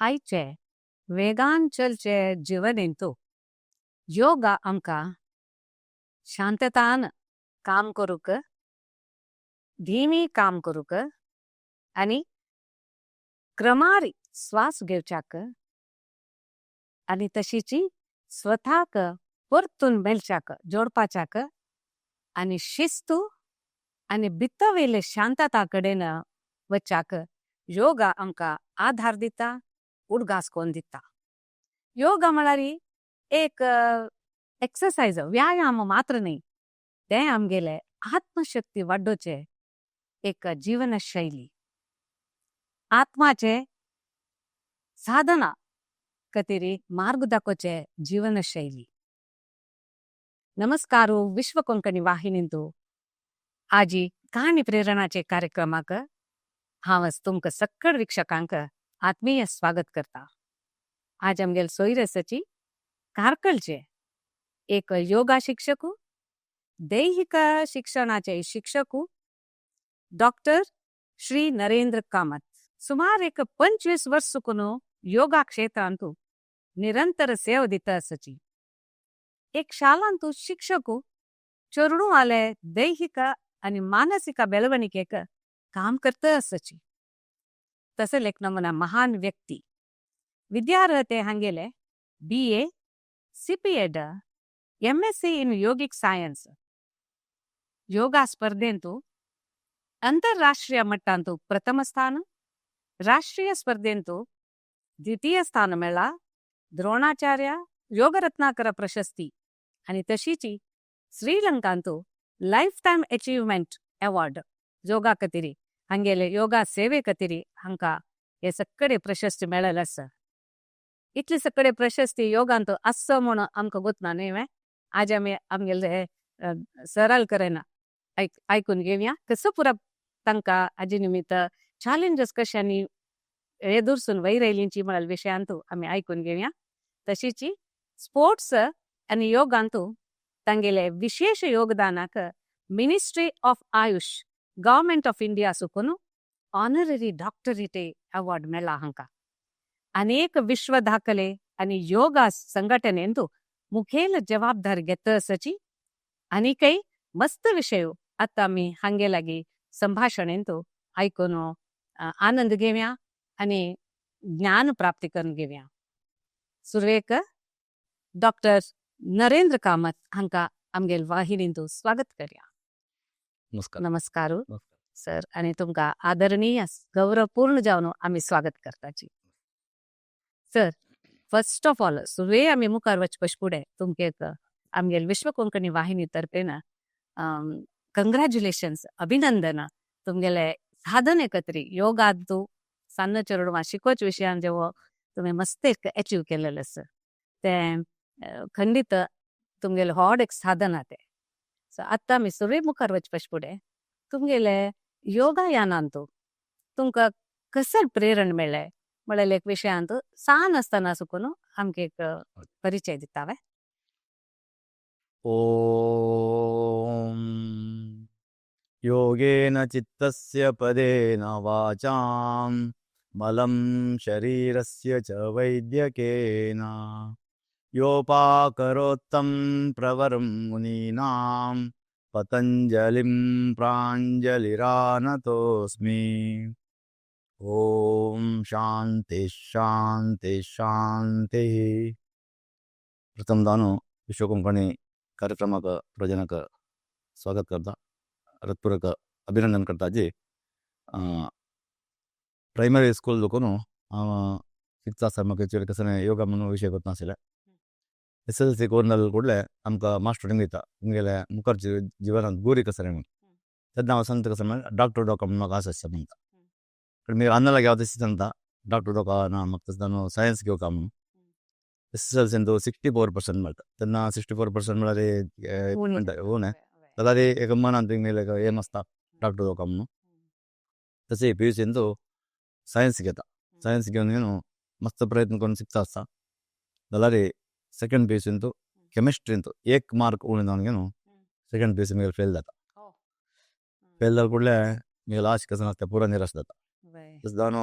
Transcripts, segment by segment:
आयचे वेगान चलचे जीवनेंतु योगा आमका शांततान काम करूक, धीमी काम करूक आणि क्रमारी श्वास घेवचाक आणि तशीची स्वतःक परतून मेलचाक जोडपाचाक आणि शिस्तू आणि भितरवेले शांतता कडेन वचाक योगा आमकां आधार दिता, उडगास कोन्न दिता। योगा म्हळ्यार एक एक्सरसाइज, व्यायाम मात्र न्ही, तें आमगेले आत्मशक्ती वाडोवचें एक जीवनशैली, आत्माचे साधना कतेरी मार्ग दाखोवचे जीवनशैली। नमस्कार विश्व कोंकणी वाहिनींतु आजी काणी प्रेरणाचे कार्यक्रमाक हांव तुमकां सक्कड वीक्षकांक आत्मीय स्वागत करता। आज आमगेले सोयरेसाची कार्कळचे एक योगा शिक्षकू, दैहिक शिक्षणाचे शिक्षकू डॉक्टर श्री नरेंद्र कामत। सुमार एक 25 वर्स सुकून योगा क्षेत्रांतु निरंतर सेवा दिता आसाची। एक शालांतु शिक्षकू चेडूंवाले दैहिक आणि मानसिक ಬೆಳವಣಿಗೆಗೆ काम करता आसाची। तसले एक नमुना महान व्यक्ती। विद्यार्हते हांगेले BA, CPEd, MSc in yogic science. Yoga स्पर्धेंतु ಅಂತಾರಾಷ್ಟ್ರೀಯ ಮಟ್ಟಾಂತು ಪ್ರಥಮ ಸ್ಥಾನ, ರಾಷ್ಟ್ರೀಯ ಸ್ಪರ್ಧೆಂತು द्वितीय स्थान मेळ्ळा, द्रोणाचार्य योगरत्नाकर प्रशस्ती आणि तशीची श्रीलंकांतु lifetime achievement award yoga कतिरी हांगेले योगा सेवे कतिरी हांका हे सगळे प्रशस्ती मेळ्ळेले आसा। इतले सगळे प्रशस्ती योगांत आसा म्हणून आमकां गोतना न्ही वे। आज आमी आमगेले सराल करेना आयकून घेवया कसो पुरा तांकां हाजे निमित्त चॅलेंजीस कशांनी एदुरसून वयर आयलींची म्हळ्यार विशयांतू आमी आयकून घेवया। तशीची स्पोर्ट्स आनी योगांतू तांगेले विशेष योगदानाक Ministry of AYUSH, Government of India सुकून ऑनररी डॉक्टरेट अवॉर्ड मेळ्ळा हांकां। अनेक विश्व दाखले आनी योगा संघटनेंतू मुखेल जबाबदारी घेत आसाची। आनीकय मस्त विशय आतां आमी हांगे लागीं संभाशणेंतू आयकून आनंद घेवया आनी ज्ञान प्राप्ती करून घेवया। सुरवेक डॉक्टर नरेंद्र कामत हांकां आमगेल वाहिनींतू स्वागत करया। नमस्कार। नमस्कार नमस्कार सर, आनी तुमकां आदरणीय गौरवपूर्ण जावन आमी स्वागत करताची। सर, फर्स्ट ऑफ ऑल सुरवे आमी मुखार वचपा फुडें तुमकां एक आमगेल विश्व कोंकणी वाहिनी तर्फेन कंग्रॅच्युलेशन्स, अभिनंदन। तुमगेले साधने कतरी योगांतू सान्न चेडवां शिकोवचे विशयान जेवो तुमी मस्त एक अचीव केलेलें आसा तें खंडीत तुमगेलें व्हड एक साधना तें। सो आतां आमी सुरवे मुखार वचपा फुडें तुमगेले योगायानांतू तुमकां कसल प्रेरण मेळ्ळें म्हळ्यार एक विशयांत सान आसतना सुकून आमकां एक परिचय दिता वे। ॐ योगेन चित्तस्य पदेन वाचां मलं शरीरस्य च वैद्यकेन योपाकरोत्तं प्रवरं मुनीनां पतञ्जलिं प्राञ्जलिरानतोऽस्मि। ॐ शान्ति शान्ति शान्तिः। प्रथम दानो विश्व कोंकणी कार्यक्रमाक प्रयोजनाक स्वागत करता, हृत्पूर्वक अभिनंदन करता। जी प्रायमरी स्कूल देखून हांव शिकता आसतना म्हाका एक्चुअली कसलें योगा म्हणून विशय गोत नाशिल्लें। एसएसएलसी करून ಕೂಡಲೇ आमकां मास्टर दिता तुमगेले मुखार जिवनांत गुरी कसलें म्हणून। तेन्ना हांव सांगता कसलें म्हणल्यार डॉक्टर जावका म्हणून म्हाका आस आसता म्हणटा। पण मागीर अन्ना लागीं हांव तशें सांगता डॉक्टर जावका ना, म्हाका तशें न्हू सायन्स घेवका म्हणून। एसएसएलसीन 64% मेळटा तेन्ना 64% म्हळ्यार म्हणटा उणें जाल्यार एक मनांत एक एम आसता डॉक्टर जावका म्हणून। तशें पीयूसीन सायन्स घेता, सायन्स घेवन न्हू मस्त प्रयत्न करून शिकता आसता जाल्यार सेकंड पीयूसीन केमिस्ट्रींत एक मार्क उणें जावन न्हू सेकंड पीयूसी मागीर फेल जाता। फेल जाल ಕೂಡಲೇ मागीर लास्ट कसं आसता पुरो निराश जाता। तशें जावन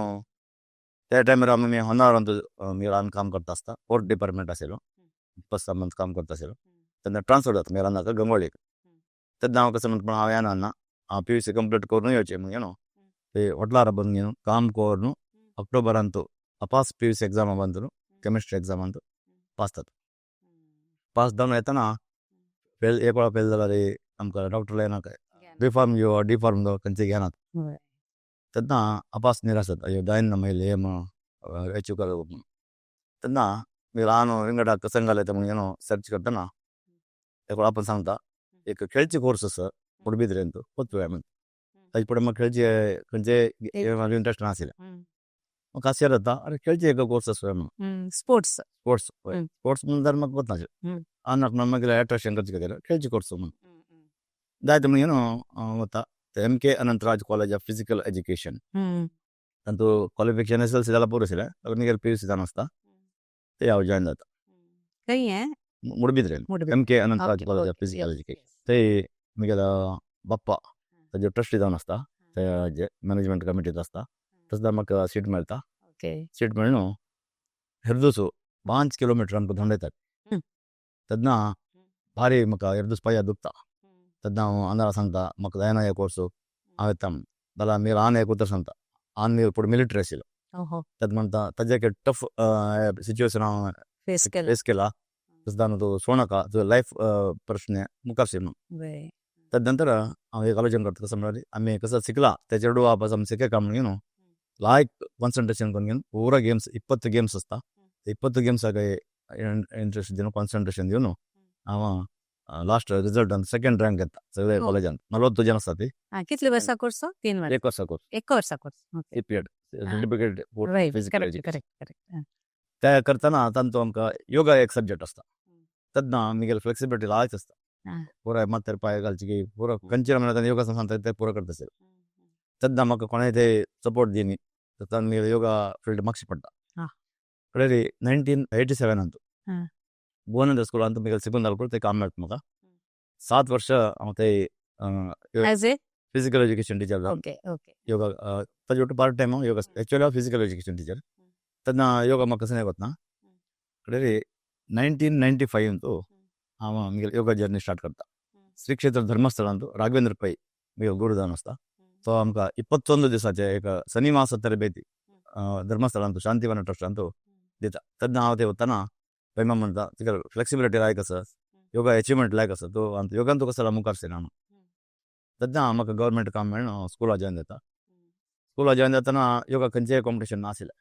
त्या टायमार आमी होन्नावरांत मिरान काम करता आसता, पोर्ट डिपार्टमेंट आशिल्लो, 27 मंथ काम करता आशिल्लो. तेन्ना ट्रान्सफर जाता मिरानाक गंगोळीक. तेन्ना हांव कसो म्हणटा, हांव येना ना, हांव पीयूसी कंप्लीट करून येवचें म्हणून न्हू ते होटलार ಬಂದು काम करून अक्टोबरांत पास पीयूसी ಎಕ್ಸಾಮ್ ಬಂತು. ಕೆಮಿಸ್ಟ್ರಿ ಎಕ್ಸಾಮ್ ಅಂತ ಪಾಸ್ जाता. पास जावन येतना फेल, एक वेळा फेल जाल्यार आमकां डॉक्टर येनाका, बी फार्म घेवं डी फार्म जावं खंयचे घेनात. तेन्ना अपास निराश जाता, अय्यो जायना मागीर एम अचीव करप म्हणून. तेन्ना मागीर ल्हान विंगड संघाले म्हणून ಏನೋ सर्च करतना एक आपण सांगता, एक खेळचे कोर्स आसा पडबिद्रे अंत पोतवे म्हणून. ताजे फुडें म्हाका खेळचे खंयचे इंट्रस्ट नाशिल्लें. म्हाका आश्चर्य जाता, अरे खेळचे एक कोर्स आसा म्हणून. स्पोर्ट्स. स्पोर्ट्स. स्पोर्ट्स म्हणून म्हाका गोत नाशिल्लें. आनाक मागीर अट्राक्शन करचे खातीर खेळचे कोर्स म्हणून जायते म्हणून न्हू वता. M K. Anantharaj college of physical education. तांतू क्वॉलिफिकेशन एसएसएलसी जाल्यार पुरो आशिल्लें, मागीर पीयूसी जावन आसता ते हांव जॉयन जाता. खंय हें? मुडबिद्रे. M K. Anantharaj college of physical education. ते म्हगेलो बाप्पा ताजे ट्रस्टी जावन आसता, ते मॅनेजमेंट कमिटीत आसता. तसो म्हाका सीट मेळटा. सीट मेळ्ळू हेरदूस 5 किलोमिटर आमकां धांवडायतात. तेन्ना भारी म्हाका हेरदूस पांया दुखता. तेन्ना हांव आंदारा सांगता, म्हाका जायना हे कोर्स, हांव येता म्हूण. जाल्यार मागीर आन एक उतर सांगता, आन मागीर फुडें मिलिटरी आशिल्लो. तेन्ना म्हणटा, ताजे एक टफ सिच्युएशन हांव फेस केला. फेस केला, तशें जावन तूं सोडनाका, तुजो लायफ प्रश्न मुखार सर म्हणून. तद नंतर हांव एक आलोचन करता, कसो म्हळ्यार आमी कसो शिकला ते चेडू वापस आमी शिकयता म्हणून न्हू ಲಾಯಕ್ ಕಾನ್ಸಂಟ್ರೇಷನ್ ಕೊಂಡು ಪೂರ ಗೇಮ್ಸ್, 20 ಗೇಮ್ಸ್ ಆಸ್ತಾ, 20 ಗೇಮ್ಸ್ ಆಗ ಇಂಟ್ರೆಸ್ಟ್ ದಿನ ಕಾನ್ಸಂಟ್ರೇಷನ್ ದಿವನು ಅವ ಲಾಸ್ಟ್ ರಿಸಲ್ಟ್ ಅಂತ ಸೆಕೆಂಡ್ ರ್ಯಾಂಕ್ ಅಂತ ಸಗಳೆ ಕಾಲೇಜ್ ಅಂತ. 40 ಜನ ಆಸ್ತಾತಿ. कितले वर्सां कोर्स? 3 वर्स? एक वर्सा कोर्स. एक वर्सा course. E P Ed certificate physical education. Correct correct ते करतना तांचो आमकां योगा एक सब्जेक्ट आसता. तेन्ना आमगेले फ्लेक्सिबिलिटी लायक आसता. पुराय माथ्यार पांय घालचे की पुरो खंयचे म्हणल्यार योगासन सांगता ते पुरो करता आशिल्ले. तेन्ना म्हाका कोणें ते सपोर्ट दिनी तेन्ना आमगेले योगा फील्ड मागशी पडटा. कडेन 1987 ಅಂತು ಭುವನೇಂದ್ರ ಸ್ಕೂಲ್ ಅಂತ ಮಿಗಲ್ ಸಿಬ್ಬಂದಿ ते काम मेळटा म्हाका. 7 ವರ್ಷ हांव ते as a physical education teacher जावन. ओके ओके ಯೋಗ ताजे ಒಟ್ಟು ಪಾರ್ಟ್ ಟೈಮ್ ಯೋಗ. ಆ್ಯಕ್ಚುಲಿ हांव फिजिकल एज्युकेशन टीचर. तेन्ना ಯೋಗ म्हाका कसलें वतना कडेन 1995 ಅಂತೂ हांव आमगेले ಯೋಗ ಜರ್ನಿ ಸ್ಟಾರ್ಟ್ करता. ಶ್ರೀ ಕ್ಷೇತ್ರ ಧರ್ಮಸ್ಥಳ ಅಂತೂ ರಾಘವೇಂದ್ರ ಪೈ ಮಿಗಲ್ ಗುರುದಾನ್ ಆಸ್ತಾ. ಸೊ आमकां 21 दिसाचे एक शनिमाಸ ತರಬೇತಿ ಧರ್ಮಸ್ಥಳ ಅಂತೂ ಶಾಂತಿವನ ಟ್ರಸ್ಟ್ ಅಂತೂ दिता. तेन्ना हांव ते वतना पै म्हणटा, तुका फ्लेक्सिबिलिटी लायक आसा, योगा अचिवमेंट लायक आसा, तूं आनी योगान तुका सगळ्या मुखार ना. तेन्ना म्हाका गव्हर्मेंट काम मेळ्ळें, हांव स्कुला जॉयन जाता. स्कुला जॉयन जातना योगा खंयचेय कॉम्पिटिशन नाशिल्लें.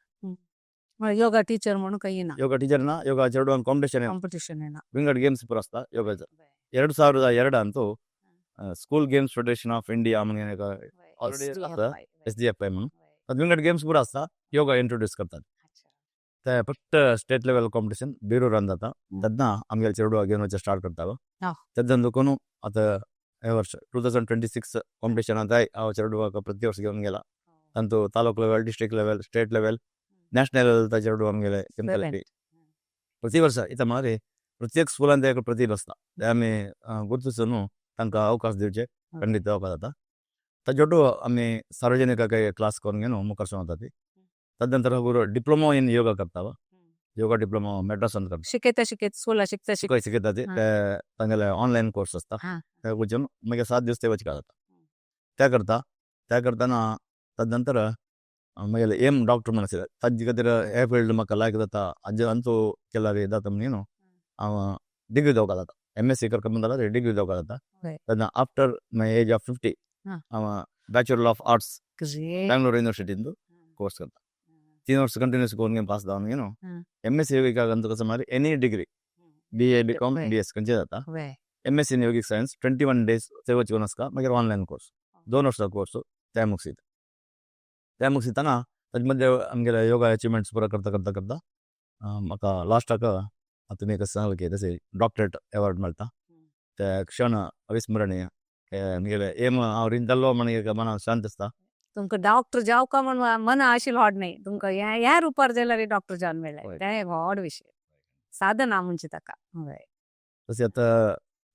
योगा टीचर म्हणून काही ना? ಯೋಗ ಟೀಚರ್ ನಾ, ಯೋಗ ಚೇರ್ಡುವನ್ ಕಾಂಪಿಟೇಷನ್. ಕಾಂಪಿಟಿಷನ್ ಏನ? ವಿಂಗಡ್ ಗೇಮ್ಸ್ ಪೂರ ಆಸ್ತಾ ಯೋಗ. 2002 ಅಂತೂ school games federation of India S D F I म्हणून ಅದು ವಿಂಗಡ್ ಗೇಮ್ಸ್ ಪೂರ आसता, ಯೋಗ इंट्रोड्यूस करतात. ते फक्त स्टेट लेवल कॉम्पिटिशन बिरूरान जाता. तेन्ना आमगेले चेडवा घेवन वचपाक स्टार्ट करतालो. तेन्ना देखून आतां हे वर्ष 2026 कॉम्पिटिशन आतां हांव चेडवाक प्रति वर्स घेवन गेला. तांतू taluk level, district level, state level, national level चेडू आमगेले. ಪ್ರತಿ ವರ್ಷ ಇತ್ತ ಮಾರಿ ಪ್ರತ್ಯೇಕ ಸ್ಕೂಲಾಂत एक प्रतिभा आसता, ते आमी गुर्तसून तांकां अवकाश दिवचे. ಖಂಡಿತ ಅವಕಾಶ जाता. ताजे ಒಟ್ಟು आमी सार्वजनिक क्लास करून घेवन मुखार वता. तदनंतर गुरु ಡಿಪ್ಲೊಮಾ ಇನ್ ಯೋಗ करताव, ಯೋಗ ಡಿಪ್ಲೊಮಾ ಮೆಡ್ರಾಸ್ ಅಂತ करता. शिकयता शिकयता स्कुला शिकता शिकता. शिकय शिकयता ते तांगेले ऑनलायन कोर्स आसता. ते वचून मागीर 7 दीस ते वचका जाता त्या करता. त्या करतना तदनंतर मागीर एम डॉक्टर म्हण आशिल्ले, ताजे खातीर हे फिल्ड म्हाका लायक जाता, हाजे अंतू केल्यार जाता म्हणून न्हू हांव डिग्री जावपाक जाता. एमएससी करता म्हणटा, डिग्री जावपाक जाता. तेन्ना after my age of 50 हांव बॅचलर ऑफ आर्ट्स ಬ್ಯಾಂಗ್ಳೂರ್ ಯೂನಿವರ್ಸಿಟಿಂದು ಕೋರ್ಸ್ करता. 3 ವರ್ಷ ಕಂಟಿನ್ಯೂಸ್ करून पास जावन न्हू एमएससी योगिक ಅಂತ कसं म्हळ्यार any degree, BA, BCom, BS खंयचे जाता. MSc in yogic science 21 days ते वचून आसता. मागीर ऑनलायन कोर्स, 2 वर्सां कोर्स ते मुगसिता. ते मुगसितना ताजे मदें आमगेले योगा अचिवमेंट्स पुरो करता करता करता म्हाका लास्टाक तुमी कशें सांगलें की तशें डॉक्टरेट अवॉर्ड मेळटा, ते क्षण अविस्मरणीय. आमगेले एम हांव रिंतलो म्हण एक मनाक शांत आसता. तुमकां डॉक्टर जावका म्हण मन आशिल्लो व्हड न्ही, तुमकां ह्या ह्या रुपार जाल्यार डॉक्टर जावन मेळ्ळें. तें एक व्हड विशय साधना म्हणजे ताका हय. तशें आतां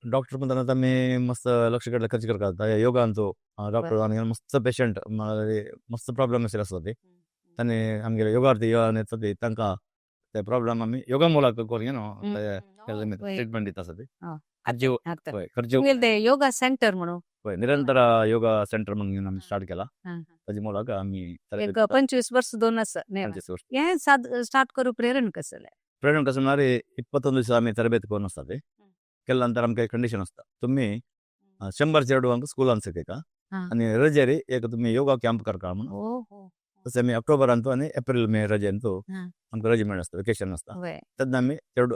डॉक्टर म्हणटा आतां आमी मस्त लक्ष कडले खर्च करता योगांचो डॉक्टर जावन मस्त पेशंट मस्त प्रॉब्लेम आशिल्ले आसता ते. तांणी आमगेले योगार्थी योगा येता ती तांकां ते प्रॉब्लम आमी योगा ಮೂಲಕ करून हम्म. ते ट्रिटमेंट दिता आसा ती. खर्चे ಆಗ್ತದೆ. हय, खर्चे. तुमगेले योगा सेंटर म्हणून. हय, निरंतर योगा सेंटर म्हणून आमी स्टार्ट केला. ताजे ಮೂಲಕ आमी एक 25 वर्ष दोन आसा न्ही? 25 ವರ್ಷ. हें साद स्टार्ट करूं प्रेरण कसलें? ಪ್ರೇರಣೆ कसं म्हळ्यार 21 ದಿವಸ आमी ತರಬೇತಿ करून आसता ते केल्या नंतर आमकां एक कंडिशन आसता, तुमी 100 चेडवांक स्कुलान शिकयता आनी रजेर एक तुमी योगा कॅम्प करता म्हणून. ओ हो. तशें आमी ऑक्टोबरांत आनी एप्रील मे रजेंत आमकां रजे मेळ आसता, वेकेशन आसता. तेन्ना आमी चेडू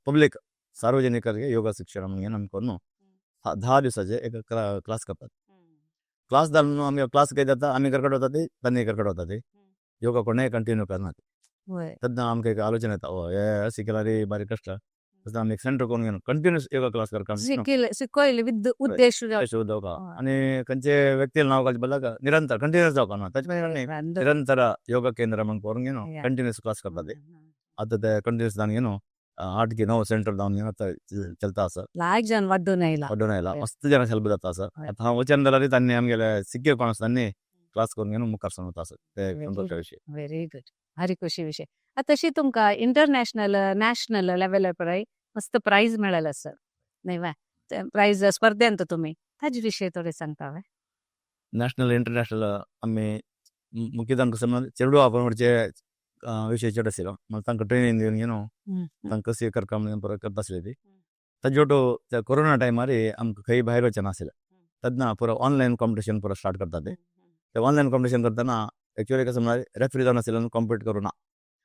पब्लीक सार्वजनिकರಿಗೆ ಯೋಗ ಶಿಕ್ಷಣ म्हणून आमी करून 10 दिवसाचे एक क्लास करतात. क्लास जावन आमी क्लास घेत जाता, आमी करकट वता ती, तांणी करकट वता ती, योगा कोणेय कंटिन्यू करना. तेन्ना आमकां एक आलोचना येता, ओ हे शिकल्यार बारीक कश्ट. तशें आमी एक सेंटर करून कंटिन्युअस योगा क्लास करता. शिकिल शिकयले विद उद्देश. जावका आनी खंयचे व्यक्तीला नाव घालचे बदलाक निरंतर कंटिन्युअस जावका ना ताचे मागीर निरंतर ಯೋಗ ಕೇಂದ್ರ म्हणून करून कंटिन्युअस क्लास करता ते. आतां ते कंटिन्युअस जावन घेवन 8 की 9 सेंटर जावन घेवन आतां चलता आसा. लायक जन वाड्डून आयला. वाडून आयला, मस्त जन हेल्प जाता आसा. आतां हांव वचन जाल्यार तांणी आमगेले सिक्के कोण आसा तांणी क्लास करून घेवन मुखार सरून वता आसा, ते संतोषा विशय. व्हेरी गुड, भारी खुशी विशय. आतां तशी तुमकां इंटरनॅशनल नॅशनल लेवलार पळय मस्त प्रायज मेळ्ळें आसा न्ही वा? प्रायज स्पर्धेंत तुमी ताजे विशय थोडे सांगता वे? नॅशनल इंटरनॅशनल आमी मुख्यतः कसं म्हळ्यार चेडवां म्हणचे विशय चड आशिल्लो, मागीर तांकां ट्रेनींग दिवन घेवन तांकां कशी करता म्हणून परत करता आसली ती. ताजे वटू त्या कोरोना टायमार आमकां खंय भायर वचना आसलें, तेन्ना पुरो ऑनलायन कॉम्पिटिशन पुरो स्टार्ट करता ते. ते ऑनलायन कॉम्पिटिशन करतना एक्चुअली कसं म्हळ्यार रेफ्री जावन आशिल्ल्यान कॉम्पीट करूं ना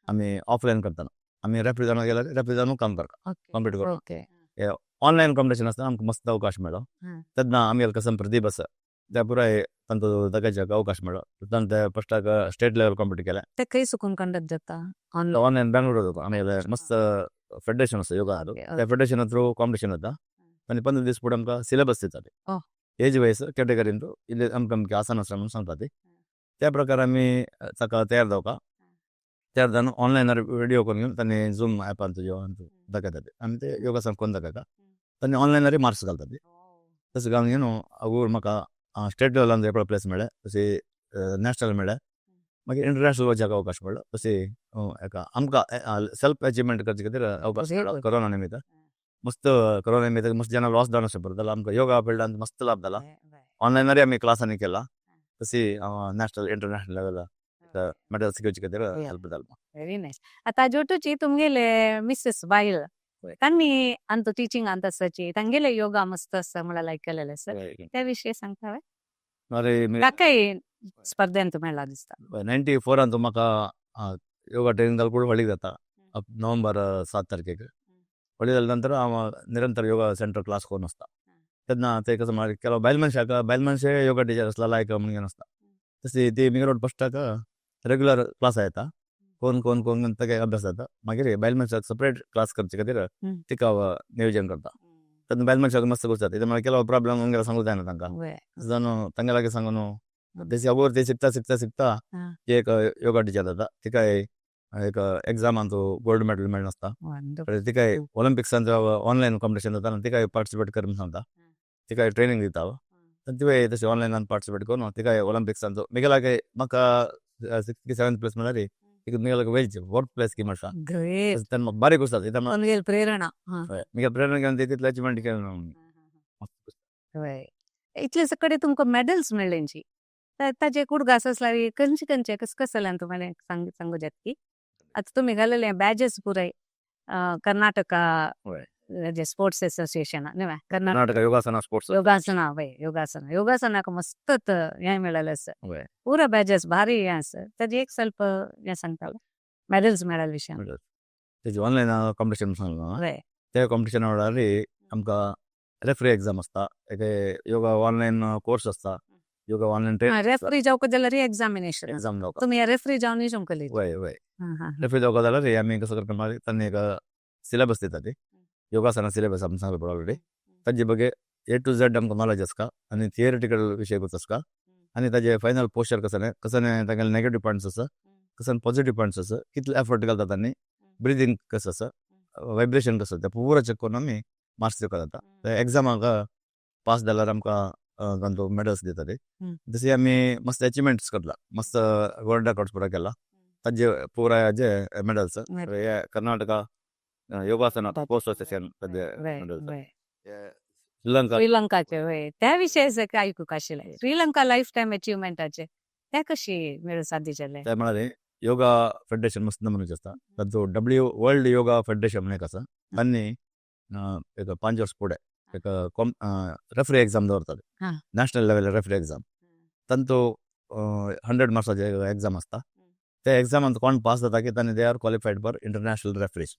आमी. ऑफलायन करतना आमी रेफ्री जावन गेल्यार रेफ्री जावन काम करता, कॉम्पीट करूं. ऑनलायन कॉम्पिटिशन आसतना आमकां मस्त अवकाश मेळ्ळो. तेन्ना आमगेले कसम प्रदीप आसा, त्या पुराय तांचो ताका अवकाश मेळ्ळो, तांणे ते फस्टाक स्टेट लेवल कॉम्पीट केलें. ते खंय सुकून कंडक्ट जाता ऑनलायन? ऑनलायन बेंगळूर जाता. आमगेले मस्त फेडरेशन आसा योगा, त्या फेडरेशना थ्रू कॉम्पिटिशन जाता आनी 15 दीस फुडें आमकां सिलेबस दिता ते, एज वायज कॅटेगरीन इल्ले आमकां अमकें आसन आसा म्हणून सांगता ती. त्या प्रकार आमी ताका तयार जावका, तयार जावन ऑनलायनार व्हिडियो करून घेवन तांणी झूम ॲपान तुज्यो दाखयता ते, आनी ते योगासन करून दाखयता, तांणी ऑनलायनारय मार्क्स घालता ते. तशें घालून घेवन अगोर म्हाका स्टेट लेवलान एकलो प्लेस मेळ्ळें, तशी नॅशनल मेळ्ळें, मागीर इंटरनॅशनल वचपाक अवकाश मेळ्ळो. तशी एका आमकां सेल्फ अचिवमेंट करचे खातीर अवकाश मेळ्ळो कोरोना निमित्त. मस्त कोरोना निमित्त मस्त जेन्ना लॉस जावन आसता पळय, जाल्यार आमकां योगा फिल्डान मस्त लाभ जाला. ऑनलायनारय आमी क्लासांनी केला, तशी नॅशनल इंटरनॅशनल लेवलार मेडल्स घेवचे खातीर हेल्प जालो. Very nice. आतां जोटूची तुमगेले मिसेस बायल तांणी अंत टिचींग अंत आसाची, तांगेले योगा मस्त आसा म्हणल्यार आयकलेलें आसा, त्या विशयी सांगता वे? अरे. ताकाय स्पर्धेंत मेळ्ळा दिसता. 94 म्हाका योगा ट्रेनिंग जाल कूड व्हडली जाता नोव्हेंबर 7 तारखेक. व्हडली जाल्या नंतर हांव निरंतर योगा सेंटर क्लास करून आसता. तेन्ना ते कसं म्हळ्यार ಕೆಲವು बायल मनशाक बायल मनशे योगा टिचर आसला लायक म्हणून आसता, तशी ती मिगरोड फस्टाक रेगुलर क्लास येता, कोण कोण कोण ताका अभ्यास जाता. मागीर बायल मनशाक सेपरेट क्लास करचे खातीर तिका हांव नियोजन करता. तेन्ना बायल मनशाक मस्त गोश्ट जाता, म्हळ्यार ಕೆಲವು प्रॉब्लम आमगेले सांगूंक जायना तांकां, जावन तांगे लागीं सांगून तेची अगोदर ते शिकता शिकता शिकता ती एक योगा टिचर जाता. तिकाय एक एग्जामान गोल्ड मेडल मेळ्ळें आसता. तिकाय ऑलिम्पिक्सान ऑनलायन कॉम्पिटिशन जाता, तिकाय पार्टिसिपेट कर म्हणून सांगता, तिकाय ट्रेनींग दिता हांव. तिवूय तशें ऑनलायनान पार्टिसिपेट करून तिकाय ऑलिम्पिक्सान मिगेलाक म्हाका 6 7 प्लेस मेळ्ळ्यार तिका मिगेलाक वेज फोर्थ प्लेस की मेळटा. ग्रेट. तेन्ना म्हाका बारीक दिसता. तुमगेली प्रेरणा. मिगेल प्रेरणा घेवन तितलें अचिवमेंट केलें. हय, इतले सगळे तुमकां मेडल्स मेळ्ळेंची, ताजे कुडगास आसल्यार खंयचे खंयचे कस कस जाल्यान तुम्हाला सांग सांगू जात की आतां तुमी घालेले बॅजेस पुराय कर्नाटका स्पोर्ट्स असोसिएशन न्ही? कर्नाटक योगासना स्पोर्ट्स. योगासना, वय, योगासना, योगासनाक मस्त हें मेळ्ळेलें आसा. पुरा बॅजेस भारी हें आसा. ताजे एक ಸ್ವಲ್ಪ हें सांगतालो मेडल्स मेळ्ळेले विशयान. तेजी ऑनलायन कॉम्पिटिशन सांगला. ते कॉम्पिटिशन वेळार आमकां रेफ्री एग्जाम आसता, एक योगा ऑनलायन कोर्स आसता, योगा ऑनलायन ट्रेनिंग. रेफरी जावका जाल्यार एग्जामिनेशन? एग्जाम जावका. तुमी रेफरी जावन जिंकली? वय वय रेफ्री जावका जाल्यार आमी कसो करता म्हळ्यार तांणी एक सिलेबस दिता ती, योगासना सिलेबस आमी सांगला पळय ऑलरेडी, ताजे बगे ए टू झेड आमकां नॉलेज आसता आनी थियरिटिकल विशय आसता आनी ताजे फायनल पोस्चर कसलें कसलें, तागेले नेगेटीव पॉयंट्स आसा कसले, पॉझिटिव्ह पॉयंट्स आसा, कितले एफर्ट घालता तांणी, ब्रिदींग कसं आसा, व्हायब्रेशन कसं, ते पुरो चेक करून आमी मार्क्स दिवपाक जाता. ते एग्जामाक पास जाल्यार आमकां तांचो मेडल्स दिता ते. तशी आमी मस्त अचिवमेंट्स करला, मस्त वर्ल्ड रेकॉर्ड्स पुरो केला. ताजे पुराय जे मेडल्स बरें. हे कर्नाटक योगासन पोस्ट असोसिएशन ताजे मेडल्स. श्रीलंका. श्रीलंकाचे वय, त्या विशय आयकूंक आशिल्लें, श्रीलंका लायफ टायम अचिव्हमेंटाचे, त्या कशी मेळ साध्य जालें? ते म्हळ्यार योगा फेडरेशन मस्त म्हणून आसता, तांचो डब्ल्यू वर्ल्ड योगा फेडरेशन म्हणून एक आसा. तांणी एक 5 वर्स फुडें एक रेफरी एक्झाम दवरतात. National level referee exam. तांचो 100 मार्क्साचे एक्झाम आसता. त्या एक्झामान कोण पास जाता की तांणी they are qualified for international referees.